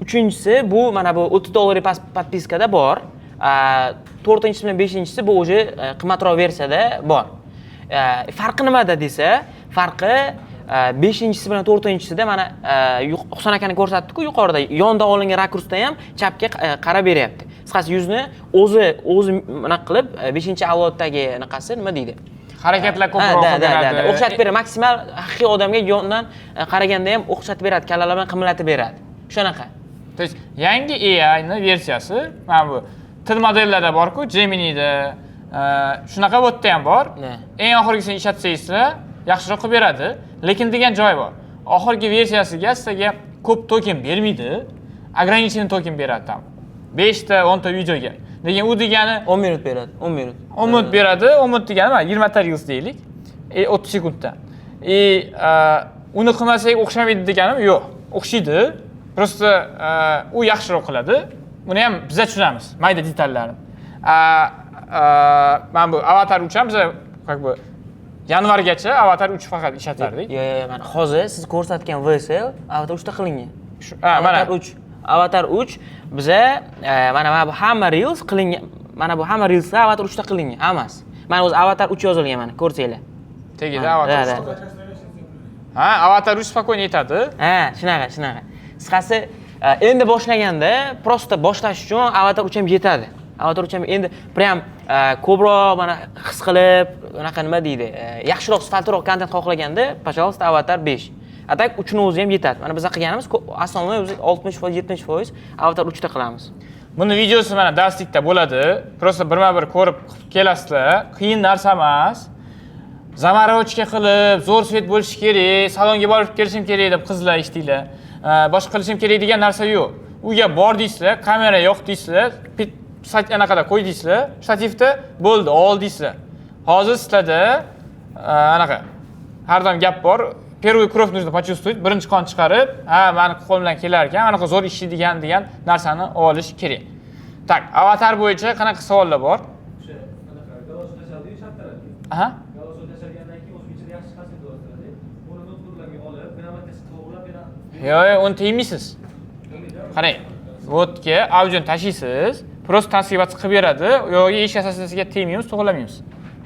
Uchinchisi bu mana bu 30 dollarlik подписка da bor. To'rtinchisi bilan beshinchisi bu уже qimmatroq versiyada bor. Farqi nimada desa, farqi beshinchisi bilan to'rtinchisida mana Husan akani ko'rsatdi-ku yuqorida yonda olingan rakursda ham chapga qarab beryapti. Qisqasi yuzni o'zi bunaqa qilib beshinchi avloddagi anaqasi nima deydi? Harakatlar Ha, ko'proq да, да, beradi. да. O'xshatib beradi. Maksimal haqiqiy odamga yondan qaraganda ham o'xshatib beradi, kallalar bilan qimillatib beradi. Shunaqa. То есть yangi AI ni versiyasi mana bu til modellarda bor-ku, Gemini'da shunaqa bu yerda ham bor. Eng oxirgisini ishlatsangizlar yaxshiroq qilib beradi, lekin degan joyi bor. Oxirgi versiyasiga sizlarga ko'p token bermaydi, ограниченный token beradi там. 5 ta, 10 ta videoga. Lekin u degani 10 minut beradi, 10 minut. 10 minut beradi, 10 minut degani mana 20 ta reels deylik. 30 sekundda. Uni qilmasak o'xshamaydi deganim yo'q. O'xshaydi. Просто u yaxshiroq qiladi. Buni ham biza tushunamiz, mayda detallarini. Mana bu Avatar 3 ham biza как бы yanvargacha Avatar 3 faqat ishlatardik. Yo'q, mana hozir siz ko'rsatgan VSL Avatar 3 ta qilingan. Ha, mana. Avatar 3. Avatar 3 biza mana bu hamma reels qilingan. Mana bu hamma reelslar Avatar 3 ta qilingan, hammasi. Mana o'zi Avatar 3 yozilgan mana, ko'rsanglar. Tagida Mana, Avatar да, 3. да. Ha, Avatar 3 спокойно yetadi. Ha, shunaqa, shunaqa. Qisqasi, endi boshlaganda просто boshlash uchun Avatar 3 ham yetadi. Avatar 3 ham endi prям ko'proq mana his qilib, Unaqa nima deydi, yaxshiroq, sifatliroq kontent xohlaganda, пожалуйста, Avatar 5. А так 3ni o'zi ham yetadi. Mana biz qilganimiz основной o'zi 60%, 70% Avatar 3 ta qilamiz. Buni videosi mana darslikda bo'ladi. Просто birma-bir ko'rib kelasizlar. Qiyin narsa emas. Заморочка qilib, zo'r свет bo'lishi kerak, salonga borib kelishim kerak deb qizlar eshitinglar. Boshqa qilishim kerak degan narsa yo'q. Uyga bor deysizlar, kamera yo'q deysizlar, anaqada qo'y deysizlar, shtativda bo'ldi, ol deysizlar. Hozir sizlarda anaqa har doim gap bor. Первую кровь нужно почувствовать, birinchi qon chiqarib, ha, mani qo'limdan kelar ekan, anaqa zo'r ishlaydigan degan narsani olish kerak. Так, avatar bo'yicha qanaqa savollar bor? O'sha anaqa голосовой tashladiyu chap tarafga. Aha. Голосовой tashlagandan keyin o'zi ichida yaxshi chiqasini o'tiradi. Uni notebooklarga olib, grammatikasi to'g'rilab beradi. Yo'q, yo'q, uni tegmaysiz. Qarang, botga audioni tashlaysiz, просто transkribatsiya qilib beradi. U yog'iga hech narsasiga tegmaymiz, to'g'rilamaymiz.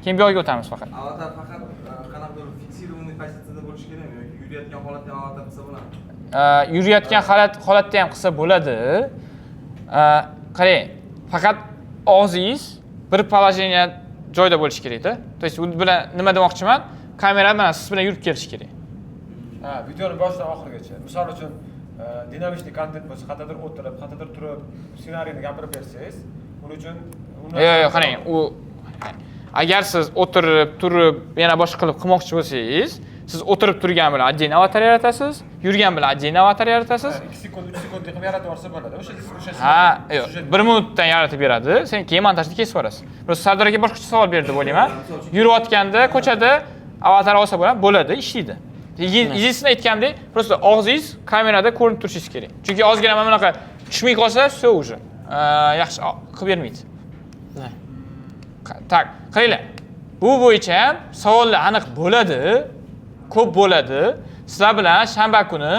Keyin bu yoqqa o'tamiz faqat. Avatar faqat qanaqadir фиксированный pozitsiyada bo'lishi kerakmi yoki yurayotgan holatda ham avatar qilsa bo'ladimi? Yurayotgan holatda ham qilsa bo'ladi. Qarang, faqat og'zingiz bir положение joyda bo'lishi kerakda. То есть u bilan nima demoqchiman? Kamera mana siz bilan yurib kelishi kerak. Ha, videoni boshidan oxirigacha. Misol uchun, динамичный kontent bo'lsa, qayerdadir o'tirib, qayerdadir turib, ssenariyni gapirib bersangiz, uning uchun Yo'q, yo'q, qarang, u agar siz o'tirib, turib, yana boshqa qilib qilmoqchi bo'lsangiz, siz o'tirib turgan bilan отдельно avatar yaratasiz, yurgan bilan отдельно avatar yaratasiz. 2 sekund, 3 sekund qilib yaratib yuborsa bo'ladi. O'sha Ha, yo'q, 1 minutdan yaratib beradi. Sen keyin montajda kesib yuborasiz. Просто Sardor aka boshqacha savol berdi deb o'ylayman. Yurayotganda ko'chada avatar olsa bo'ladi, bo'ladi, ishlaydi. Единственное aytgandek, просто og'zingiz kamerada ko'rinib turishingiz kerak. Chunki ozgina mana bunaqa tushmay qolsa, все уже. Yaxshi qilib bermaydi. Так, qaranglar. Bu bo'yicha ham savollar aniq bo'ladi, ko'p bo'ladi. Sizlar bilan shanba kuni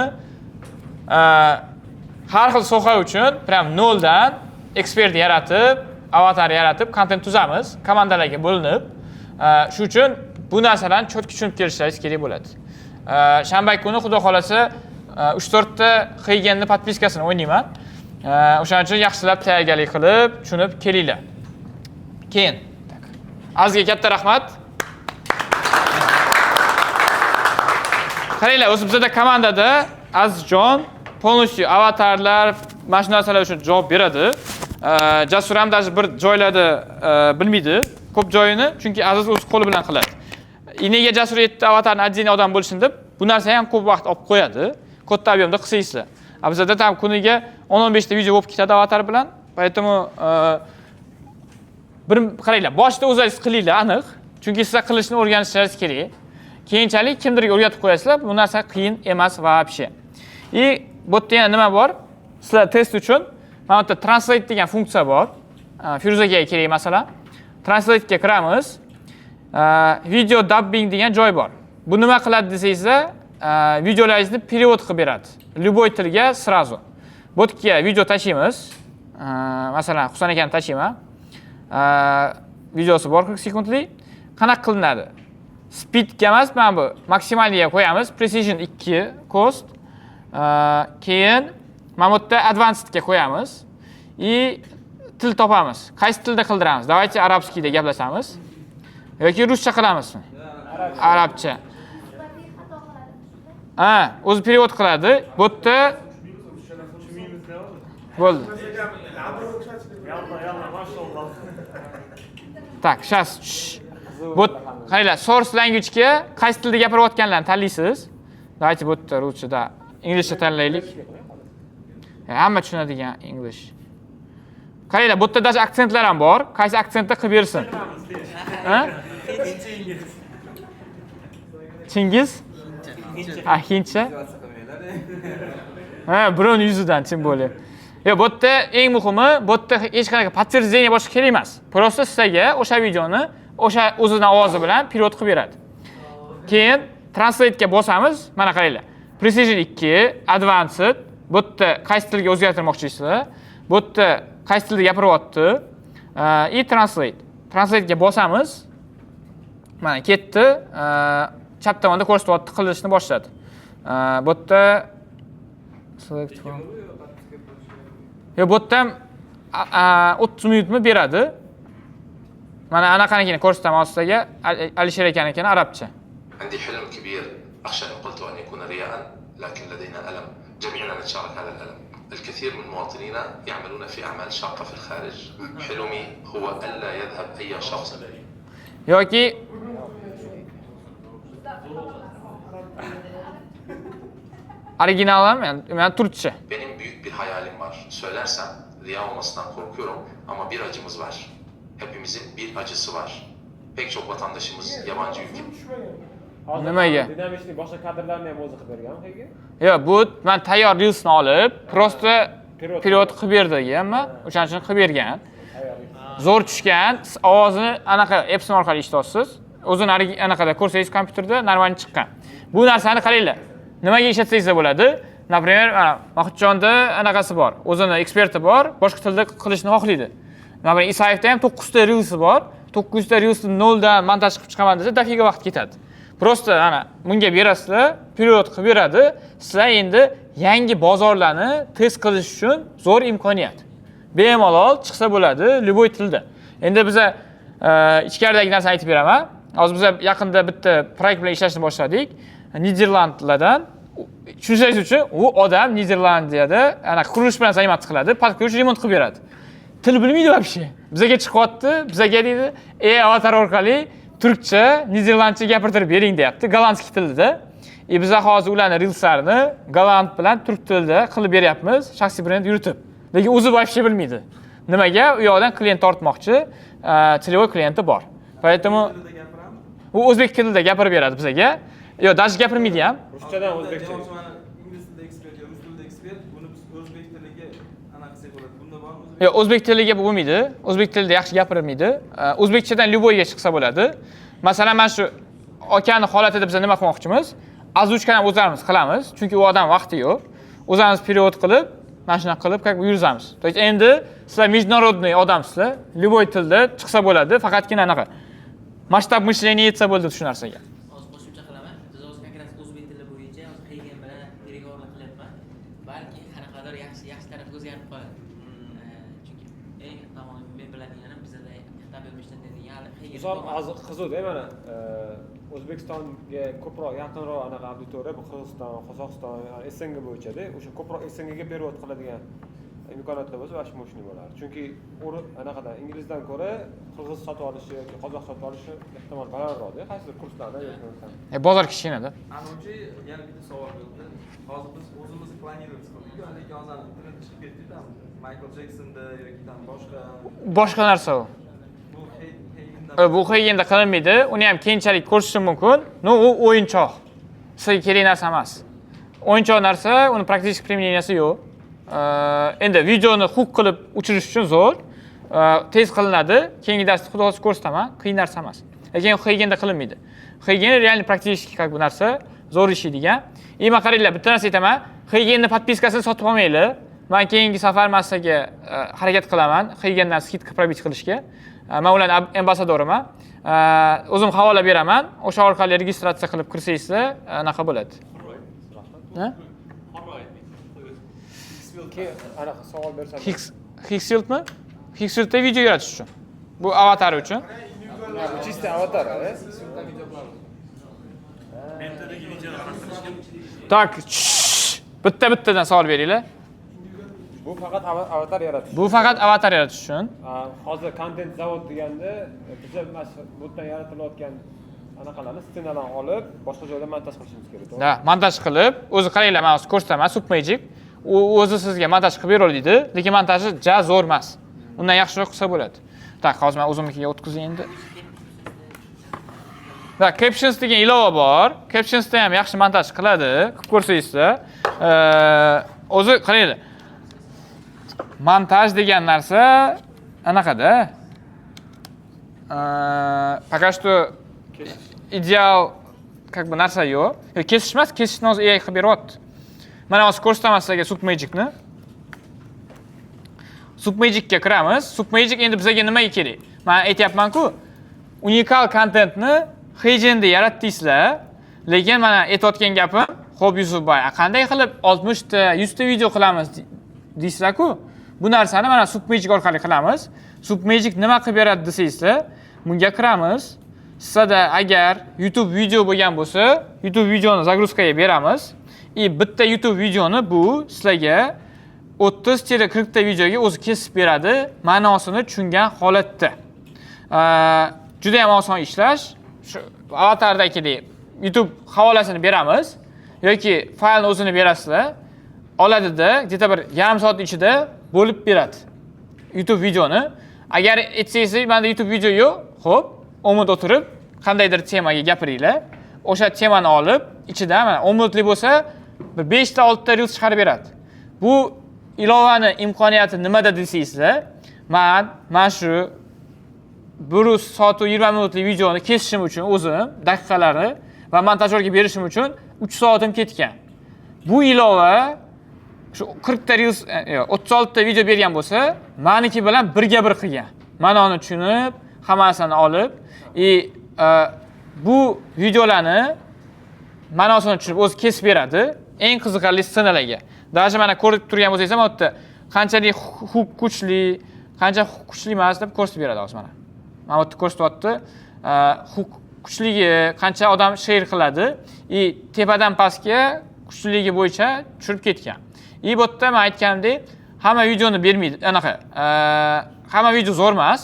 har xil soha uchun prям noldan ekspert yaratib, avatar yaratib, kontent tuzamiz, komandalarga bo'linib. Shu uchun bu narsalarni чётко tushunib kelishlaringiz kerak bo'ladi. Shanba kuni xudo xolasa 3-4 ta Heygenni подписка sini o'ynayman. O'shaning uchun yaxshilab tayyorgarlik qilib, tushunib kelinglar. Keyin Azizga katta rahmat. Qaranglar, o'zi bizda komandada Azizjon полностью avatarlar, mana shu narsalar uchun javob beradi. Jasur ham даже bir joylarda bilmaydi ko'p joyini, chunki Aziz o'z qo'li bilan qiladi. Nega Jasur aytdi avatarni отдельный odam bo'lsin deb, bu narsa ham ko'p vaqt olib qo'yadi. Katta объем da qilsaysizlar. А bizda tam kuniga 10-15 ta video bo'lib ketadi avatar bilan. Поэтому bir qaranglar, boshida o'zingiz qilinglar aniq, chunki sizlar qilishni o'rganishingiz kerak. Keyinchalik kimdirga o'rgatib qo'yasizlar, bu narsa qiyin emas вообще. И bu yerda yana nima bor? Sizlar test uchun mana bu yerda translate degan funksiya bor. Firuza akaga kerak masalan. Translate ga kiramiz. Video dubbing degan joy bor. Bu nima qiladi desangizlar, videolaringizni перевод qilib beradi. Любой tilga сразу. Bu yerga video tashlaymiz. Masalan, Husan akani tashlayman. Videosi bor 40 sekundlik. Qanaqa qilinadi? Speedga emas, mana bu maksimalniga qo'yamiz. Precision 2 cost. Keyin mana bu yerda advancedga qo'yamiz. И til topamiz. Qaysi tilda qildiramiz? Давайте арабский da gaplashamiz. Yoki ruscha qilamizmi? Arabcha. Ha, o'zi перевод qiladi. Bu yerda bo'ldi. Так, сейчас. Bu qaranglar, source language ga qaysi tilda gapirayotganlarni tanlaysiz. Давайте bu yerda ruschada, inglizcha tanlaylik. Hamma tushunadigan English. Qaranglar, bu yerda даже aksentlar ham bor. Qaysi aksentda qilib bersin? Ha? Chingiz? Ha, hindcha? Ha, birovning yuzidan tем более. Yo'q, bu yerda eng muhimi, bu yerda hech qanaqa подтверждение boshqa kerak emas. Просто sizlarga o'sha videoni o'sha o'zining ovozi bilan перевод qilib beradi. Keyin translate ga bosamiz. Mana qaranglar. Precision 2, advanced. Bu yerda qaysi tilga o'zgartirmoqchisizlar? Bu yerda qaysi tilda gapiryapti? И translate. Translate ga bosamiz. Mana ketdi. Chap tomonda ko'rsatyapti, qilishni boshladi. Bu yerda select from. Yo'q, bu yerda ham 30 minutmi beradi. Mana anaqanikini ko'rsataman hozir sizlarga, Alisher akanikini arabcha. عندي حلم كبير أخشى إن قلت أن يكون رياء، لكن لدينا ألم، جميعنا نتشارك هذا الألم. الكثير من مواطنينا يعملون في أعمال شاقة في الخارج. حلمي هو ألا يذهب أي شخص. Yoki original ham, yani turkcha. Benim büyük bir hayalim var. Söylersem riya olmasından korkuyorum ama bir acımız var. Hepimizin bir acısı var. Pek çok vatandaşımız yabancı ülke. Nimaga? Dinamikli boshqa kadrlarni ham o'zi qilib berganmi Heygen? Yo'q, bu man tayyor reelsni olib, просто перевод qilib berdi hamma, o'shaning uchun qilib bergan. Zo'r tushgan, ovozini anaqa Epson orqali eshityapsiz. O'zini anaqada ko'rsangiz kompyuterda normal chiqqan. Bu narsani qaranglar. Nimaga ishlatsangiz bo'ladi? Например, mana Mahmudjonda anaqasi bor, o'zini eksperti bor, boshqa tilda qilishni xohlaydi. Например, Isayevda ham 9 ta reelsi bor. 9 ta reelsni noldan montaj qilib chiqaman desa, daqiqa vaqt ketadi. Просто ana bunga berasizlar, перевод qilib beradi. Sizlar endi yangi bozorlarni test qilish uchun zo'r imkoniyat. Bemalol chiqsa bo'ladi, любой tilda. Endi biza ichkaridagi narsani aytib beraman. Hozir biza yaqinda bitta proyekt bilan ishlashni boshladik. Niderlandlardan. Tushunishingiz uchun u odam Niderlandiyada ana qurilish bilan zaymat qiladi, под ключ remont qilib beradi. Til bilmaydi вообще. Bizaga chiqyapti, bizaga deydi, avatar orqali turkcha, niderlandcha gapirtirib bering deyapti, gollandskiy tilida. Biza hozir ularni reelslarini golland bilan turk tilida qilib beryapmiz, shaxsiy brend yuritib. Lekin o'zi вообще bilmaydi. Nimaga? U yoqdan klient tortmoqchi, целевой klienti bor. Поэтому u o'zbek tilida gapirib beradi bizaga. Yo'q, даже gapirmaydi ham. Ruschadan o'zbekcha. Ingliz tilida ekspert yo rus tilida ekspert, buni biz o'zbek tiliga anaqa qilsak bo'ladi. Bunda bormi? Yo'q, o'zbek tiliga bo'lmaydi. O'zbek tilida yaxshi gapirilmaydi. O'zbekchadan любойga chiqsa bo'ladi. Masalan, mana shu akani holatida biz nima qilmoqchimiz? Озвучкani ham o'zlarimiz qilamiz, chunki u odam vaqti yo'q. O'zamiz перевод qilib, mana shunaqa qilib, как yurizamiz. То есть endi sizlar международный odamsizlar, любой tilda chiqsa bo'ladi, faqatgina anaqa masshtab мышление yetsa bo'ldi shu narsaga. Hozir qo'shimcha qilaman. Biz hozir как раз o'zbek tili bo'yicha hozir Heygen bilan переговорlar qilyapman. Balki qanaqadir yaxshi yaxshi tarafga o'zgarib qoladi. Chunki eng tomon men biladiganim bizada tabel ishlatadigan Heygen. Misol hozir qiziqda mana O'zbekistonga ko'proq yaqinroq anaqa auditoriya bu Qirg'iziston, Qozog'iston, SNG bo'yichada o'sha ko'proq SNGga перевод qiladigan imkoniyatlar bo'lsa, вообще мощный bo'lardi. Chunki anaqadan inglizdan ko'ra qirg'iz sotib olishi yoki qozoq sotib olishi ehtimol balandroqda, qaysidir kurslarda yoki bo'lmasa. Bozor kichkinada. Anavchi yana bitta savol bo'ldi. Hozir biz o'zimiz planировать qildik, lekin hozir internet chiqib ketdi, tam Michael Jacksonda yoki tam boshqa boshqa narsa u. Bu Heygenda qilinmaydi. Uni ham keyinchalik ko'rishim mumkin. No, u o'yinchoq. Sizga kerak narsa emas. O'yinchoq narsa, uni praktik применениеsi yo'q. Endi videoni hook qilib o'chirish uchun zo'r, tez qilinadi. Keyingi darsda xudo xohlasa ko'rsataman, qiyin narsa emas. Lekin Heygenda qilinmaydi. Heygen реально практически как bu narsa zo'r ishlaydigan. Men qaranglar, bitta narsa aytaman. Heygenning podpiskasini sotib olmanglar. Men keyingi safar massaga harakat qilaman, Heygendan skidka пробить qilishga. Men ularning ambasadoriman. O'zim havola beraman. O'sha orqali registratsiya qilib kirsangizlar, anaqa bo'ladi. Ha? Anaqa savol bersam. Higgsfieldmi? Higgsfieldda video yaratish uchun. Bu avatar uchun. Bu чисто avatar, Так, bitta-bittadan savol beringlar. Bu faqat avatar yaratish. Bu faqat avatar yaratish uchun. Hozir kontent zavod deganda biza mana shu bu yerdan yaratilayotgan anaqalarni scenalarni olib, boshqa joyda montaj qilishimiz kerak, to'g'rimi? Da, montaj qilib, o'zi qaranglar, men hozir ko'rsataman, Submagic. U o'zi sizga montaj qilib beradi, lekin montaji ja zo'r emas. Undan yaxshiroq qilsa bo'ladi. Tak, hozir men o'zimnikiga o'tkazay endi. Da, Captions degan ilova bor. Captionsda ham yaxshi montaj qiladi, qilib ko'rsangizlar. O'zi qaranglar. Montaj degan narsa anaqada. Пока что ideal как бы narsa yo'q. Kesish emas, kesishni hozir AI qilib beryapti. Mana hozir ko'rsataman sizlarga Submagicni. Submagicga kiramiz. Submagic endi bizga nimaga kerak? Men aytyapman-ku, unikal kontentni Heygenda yaratdingizlar, lekin mana aytayotgan gapim, xo'p Yusufboy, qanday qilib 60 ta, 100 ta video qilamiz deysizlar-ku. Bu narsani mana Submagic orqali qilamiz. Submagic nima qilib beradi desangizlar, Bunga kiramiz. Sizda agar YouTube video bo'lgan bo'lsa, YouTube videoni загрузка ga beramiz. И bitta YouTube videoni bu sizlarga 30-40 ta videoga o'zi kesib beradi, ma'nosini tushungan holatda. Juda ham oson ishlash. Shu avatardagidek YouTube havolasini beramiz yoki faylni o'zini berasizlar. Oladida, где-то bir yarim soat ichida bo'lib beradi YouTube videoni. Agar aytsangiz, menda YouTube video yo'q, xo'p, 10 minut o'tirib qandaydir temaga gapiringlar. O'sha temani olib, ichidan mana 10 minutlik bo'lsa, bir 5 ta 6 ta reels chiqarib beradi. Bu ilovani imkoniyati nimada desangizlar, man mana shu 1 soat 20 minutlik videoni kesishim uchun o'zim daqiqalarni va montajyorga berishim uchun 3 soatim ketgan. Bu ilova shu 40 ta reels, yo'q, 36 ta video bergan bo'lsa, maniki bilan birga bir qilgan. Ma'noni tushunib, hammasini olib, и bu videolarni ma'nosini tushunib o'zi kesib beradi eng qiziqarli ssenalarga. Даже mana ko'rib turgan bo'lsangiz ham, bu yerda qanchalik hook kuchli, qancha hook kuchli emas deb ko'rsatib beradi hozir mana. Mana bu yerda ko'rsatyapti. Hook kuchligi, qancha odam share qiladi и tepadan pastga kuchliligi bo'yicha tushirib ketgan. И bu yerda men aytganimdek, hamma videoni bermaydi. Anaqa, hamma video zo'r emas,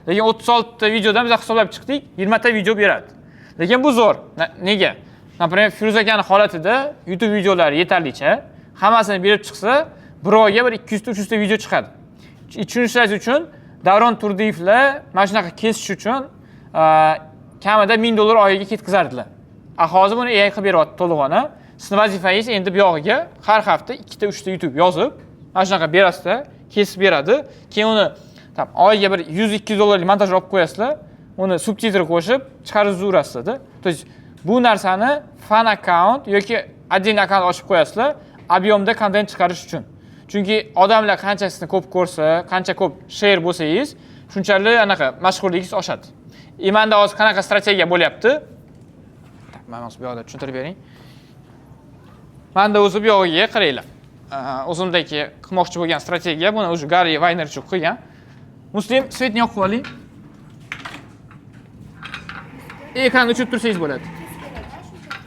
lekin 36 ta videodan biz hisoblab chiqdik, 20 ta video beradi. Lekin bu zo'r. Nega? Например, Firuz akani holatida YouTube videolari yetarlicha, hammasini berib chiqsa, bir oyga bir 200 ta 300 ta video chiqadi. Tushunishingiz uchun Davron Turdiyevlar mana shunaqa kesish uchun kamida 1000 dollar oyiga ketkazardilar. A hozir buni AI qilib beryapti to'lig'ini. Sizni vazifangiz endi bu yog'iga har hafta 2 ta 3 ta YouTube yozib, mana shunaqa berasizlar, kesib beradi. Keyin uni там oyiga bir 100-200 dollarlik montaj olib qo'yasizlar, uni subtitr qo'shib chiqarib yurasizlar. То есть bu narsani fan akkaunt yoki отдельный akkaunt ochib qo'yasizlar, объем da kontent chiqarish uchun. Chunki odamlar qancha sizni ko'p ko'rsa, qancha ko'p share bo'lsangiz, shunchalik anaqa mashhurligingiz oshadi. И menda hozir qanaqa strategiya bo'lyapti? Mana hozir bu yoqda tushuntirib bering. Menda o'zi bu yog'iga qaranglar. O'zimdagi qilmoqchi bo'lgan strategiya, buni o'zi Gari Vaynerchuk qilgan. Muslim, свет ni yoqib oling. Ekranni o'chirib tursangiz bo'ladi.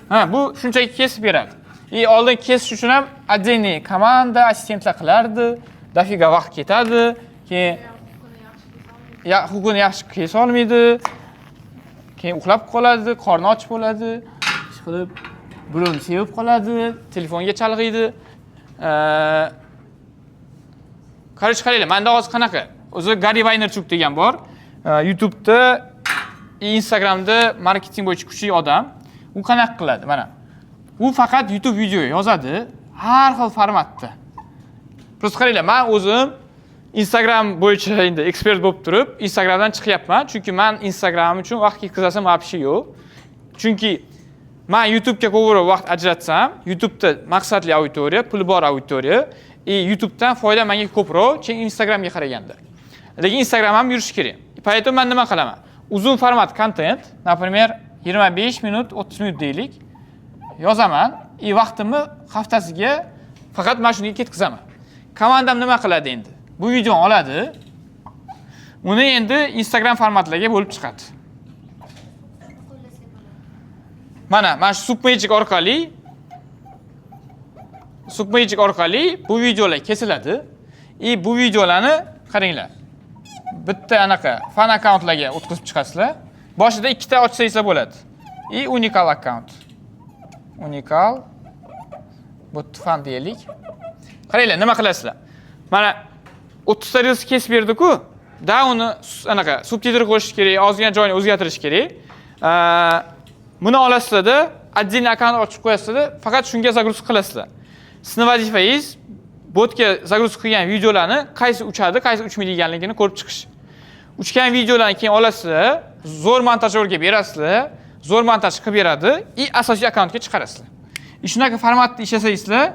Ha, bu shunchaki kesib beradi. И oldin kesish uchun ham отдельный komanda, assistentlar qilardi, дофига vaqt ketadi, keyin ya hookini yaxshi kesa olmaydi, keyin uxlab qoladi, qorni och bo'ladi, ish qilib birovni sevib qoladi, telefonga chalg'iydi. Короче, qaranglar, menda hozir qanaqa? O'zi Gari Vaynerchuk degan bor. YouTube'da, Instagramda marketing bo'yicha kuchli odam. U qanaqa qiladi? Mana. U faqat YouTube video yozadi, har xil formatda. Просто qaranglar, men o'zim Instagram bo'yicha endi ekspert bo'lib turib, Instagramdan chiqyapman, chunki men Instagram uchun vaqt ketkazasam вообще yo'q. Chunki men YouTube'ga ko'proq vaqt ajratsam, YouTube'da maqsadli auditoriya, puli bor auditoriya, и YouTube'dan foyda menga ko'proq, chin Instagramga qaraganda. Lekin Instagram ham yurishi kerak. Поэтому men nima qilaman? Uzun format kontent, например, 25 minut, 30 minut deylik, yozaman и vaqtimni haftasiga faqat mana shunga ketkazaman. Komandam nima qiladi endi? Bu videoni oladi, uni endi Instagram formatlarga bo'lib chiqadi. Mana shu Submagic orqali bu videolar kesiladi. И bu videolarni qaranglar. Bitta anaqa fan akkauntlarga o'tkazib chiqasizlar. Boshida ikkita ochsangizlar bo'ladi. И unikal akkaunt. Unikal bu fan deylik. Qaranglar, nima qilasizlar? Mana 30 ta reels kesib berdi-ku. Da uni anaqa subtitr qo'shish kerak, ozgina joyini o'zgartirish kerak. Buni olasizlarda, отдельный akkaunt ochib qo'yasizlarda, faqat shunga загрузка qilasizlar. Sizni vazifangiz botga загрузка qilgan videolarni qaysi uchadi, qaysi uchmaydiganligini ko'rib chiqish. Uchgan videolarni keyin olasizlar, zo'r montajyorga berasizlar, zo'r montaj qilib beradi и asosiy akkauntga chiqarasizlar. И shunaqa formatda ishlasangizlar,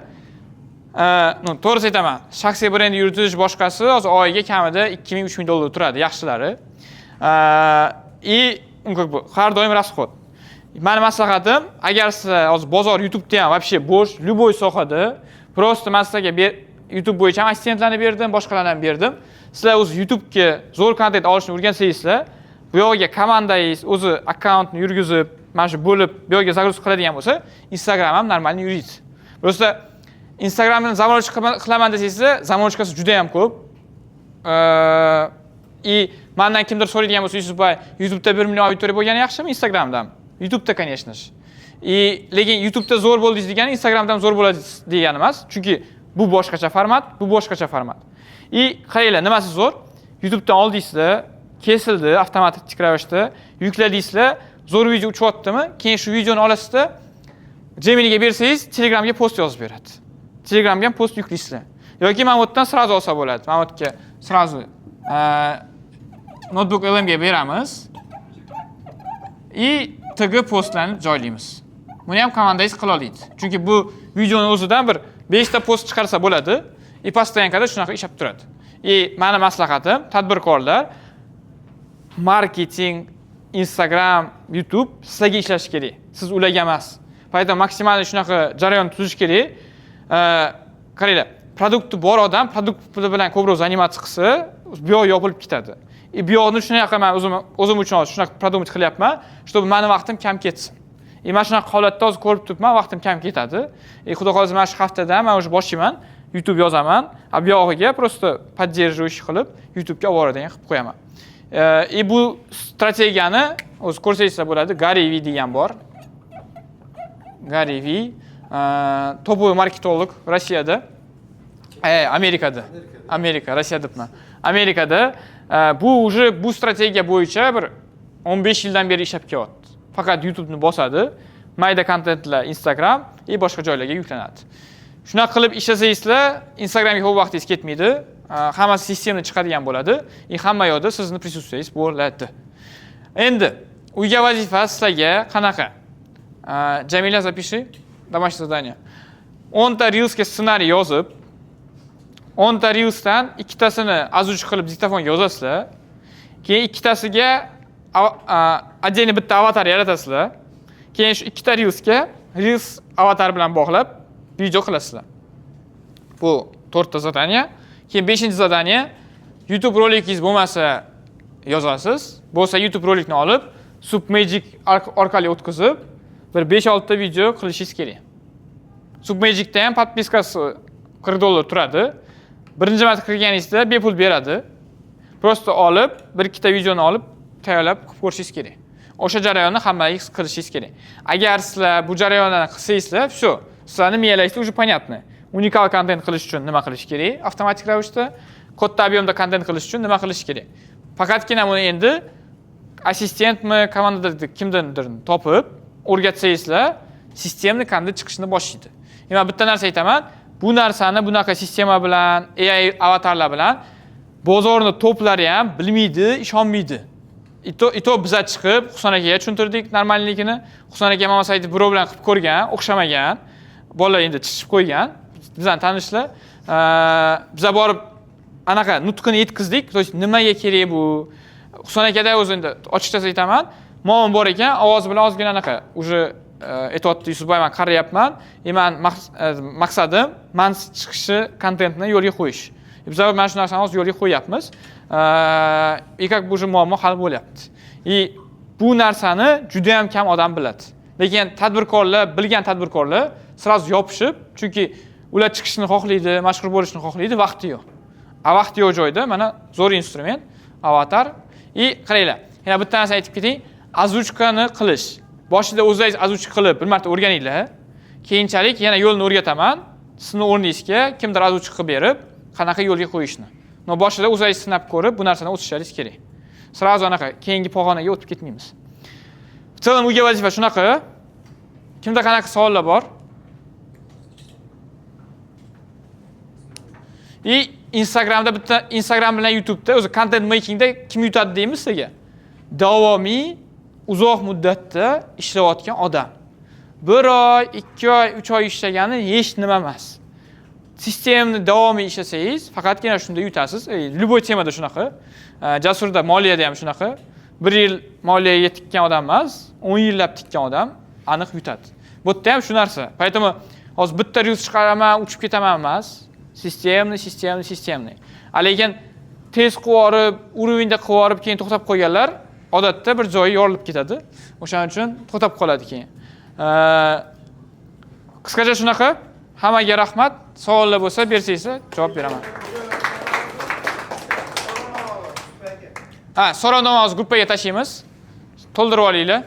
ну, to'g'risi aytaman, shaxsiy brend yuritish boshqasi hozir oyiga kamida 2000-3000 dollar turadi, yaxshilari. И как бы har doim расход. Mani maslahatim, agar siz hozir bozor YouTube'da ham вообще bo'sh, любой sohada, просто men sizlarga YouTube bo'yicha ham assistentlarni berdim, boshqalarni ham berdim. Sizlar o'zi YouTube'ga zo'r kontent olishni o'rgansangizlar, Bu yog'iga komandangiz o'zi akkauntni yurgizib, mana shu bo'lib, bu yoqqa загрузка qiladigan bo'lsa, Instagram ham нормально yuriydi. Просто Instagramni заморочка qilaman desangizlar, заморочка si juda ham ko'p. И mandan kimdir so'raydigan bo'lsa, Yusufboy, YouTube'da 1 million auditoriya bo'lgani yaxshimi Instagramdan? YouTube'da, конечно же. И lekin YouTube'da zo'r bo'ldingiz degani Instagramda ham zo'r bo'ladi degani emas. Chunki bu boshqacha format, bu boshqacha format. И qaranglar, nimasi zo'r? YouTube'dan oldingizlar, kesildi avtomatik ravishda, yukladingizlar, zo'r video uchyaptimi? Keyin shu videoni olasizda, Geminiga bersangiz, Telegramga post yozib beradi. Telegramga ham post yuklaysizlar. Yoki mana bu yerdan сразу olsa bo'ladi. Mana bu yerga сразу Notebook LMga beramiz. И TG postlarni joylaymiz. Buni ham komandangiz qila oladi. Chunki bu videoni o'zidan bir 5 ta post chiqarsa bo'ladi. И постоянка da shunaqa ishlab turadi. И mani maslahatim, tadbirkorlar marketing, Instagram, YouTube sizlarga ishlashi kerak. Siz ularga emas. Поэтому maksimal shunaqa jarayon tuzish kerak. Qaranglar, продукт i bor odam продукт bilan ko'proq заниматься qilsa, bu yoq yopilib ketadi. И bu yoqni shunaqa man o'zim uchun hozir shunaqa продумать qilyapman, чтобы mani vaqtim kam ketsin. И mana shunaqa holatda hozir ko'rib turibman, vaqtim kam ketadi. И xudo xohlasa mana shu haftadan man уже boshlayman, YouTube yozaman, a bu yog'iga просто поддерживающий qilib YouTubega olib boradigan qilib qo'yaman. И bu strategiyani o'zi ko'rsangizlar bo'ladi. Gary Vee degan bor. Gary Vee топовый marketolog Rossiyada. Amerikada. Amerika, Rossiya debman. Amerikada bu уже bu strategiya bo'yicha bir 15 yildan beri ishlab kelyapti. Faqat YouTube'ni bosadi, mayda kontentlar Instagram и boshqa joylarga yuklanadi. Shunaqa qilib ishlasangizlar, Instagramga ko'p vaqtingiz ketmaydi, hammasi sistemada chiqadigan bo'ladi и hamma yoqda sizni присутствие ngiz bo'ladi. Endi uyga vazifa sizlarga qanaqa? Jamila, запиши домашнее задание. 10 ta Reelsga ssenariy yozib, 10 ta Reelsdan ikkitasini озвучка qilib diktofonga yozasizlar. Keyin ikkitasiga отдельно bitta avatar yaratasizlar. Keyin shu ikkita Reelsga Reels avatar bilan bog'lab video qilasizlar. Bu to'rtta задание. Keyin beshinchi задание, YouTube rolikingiz bo'lmasa yozasiz. Bo'lsa YouTube rolikni olib, Submagic orqali o'tkazib, bir 5-6 ta video qilishingiz kerak. Submagicda ham подписка si 40 dollar turadi. Birinchi marta kirganingizda bepul beradi. Просто olib, bir ikkita videoni olib, tayyorlab qilib ko'rishingiz kerak. O'sha jarayonni hammangiz qilishingiz kerak. Agar sizlar bu jarayonni qilsangizlar, всё, sizlarni miyalaringizda уже понятно. Unikal kontent qilish uchun nima qilish kerak avtomatik ravishda, katta объем da kontent qilish uchun nima qilish kerak. Faqatgina buni endi assistentmi, komandada kimdandir topib o'rgatsangizlar, sistemni qanday chiqishni boshlaydi. Men bitta narsa aytaman, bu narsani bunaqa sistema bilan, AI avatarlar bilan bozorni toplari ham bilmaydi, ishonmaydi. И то biza chiqib Husan akaga tushuntirdik normalligini. Husan aka Mama Saidov birov bilan qilib ko'rgan, o'xshamagan. Bolalar endi chiqib qo'ygan. Bizani tanishlar. Biza borib anaqa nutqini yetkazdik. То есть nimaga kerak bu? Husan akada o'zi endi ochiqchasi aytaman, muammo bor ekan, ovozi bilan ozgina anaqa уже aytyapti, Yusufboy, man qarayapman. И man maqsadim man chiqishi kontentni yo'lga qo'yish. Biz mana shu narsani hozir yo'lga qo'yyapmiz. И как бы уже muammo hal bo'lyapti. И bu narsani juda ham kam odam biladi. Lekin tadbirkorlar, bilgan tadbirkorlar сразу yopishib, chunki ular chiqishni xohlaydi, mashhur bo'lishni xohlaydi, vaqti yo'q. A vaqti yo'q joyda mana zo'r instrument avatar. И qaranglar, yana bitta narsa aytib ketay, озвучка ni qilish. Boshida o'zingiz озвучка qilib bir marta o'rganinglar. Keyinchalik yana yo'lni o'rgataman. Sizni o'rningizga kimdir озвучка qilib berib, qanaqa yo'lga qo'yishni. Но boshida o'zingiz sinab ko'rib, bu narsani o'sishingiz kerak. Сразу anaqa keyingi pog'onaga o'tib ketmaymiz. В целом uyga vazifa shunaqa. Kimda qanaqa savollar bor? И Instagramda bitta Instagram bilan YouTube'da o'zi content makingda kim yutadi deymiz sizga? Davomiy uzoq muddatda ishlayotgan odam. 1 oy, 2 oy, 3 oy ishlagani hech nima emas. Sistemni davomiy ishlasangiz, faqatgina shunda yutasiz. Любой temada shunaqa. Jasurda moliyada ham shunaqa. 1 yil moliyaga tikkan odam emas, 10 yillab tikkan odam aniq yutadi. Bu yerda ham shu narsa. Поэтому hozir bitta reels chiqaraman, uchib ketaman emas. Sistemni, sistemni, sistemni. Lekin tez qilib yuborib, уровень da qilib yuborib, keyin to'xtab qo'yganlar Odatda bir joyi yorilib ketadi. O'shaning uchun to'xtab qoladi keyin. Qisqacha shunaqa. Hammaga rahmat. Savollar bo'lsa bersangizlar, javob beraman. Ha, so'rovnoma hozir gruppaga tashlaymiz. To'ldirib olinglar.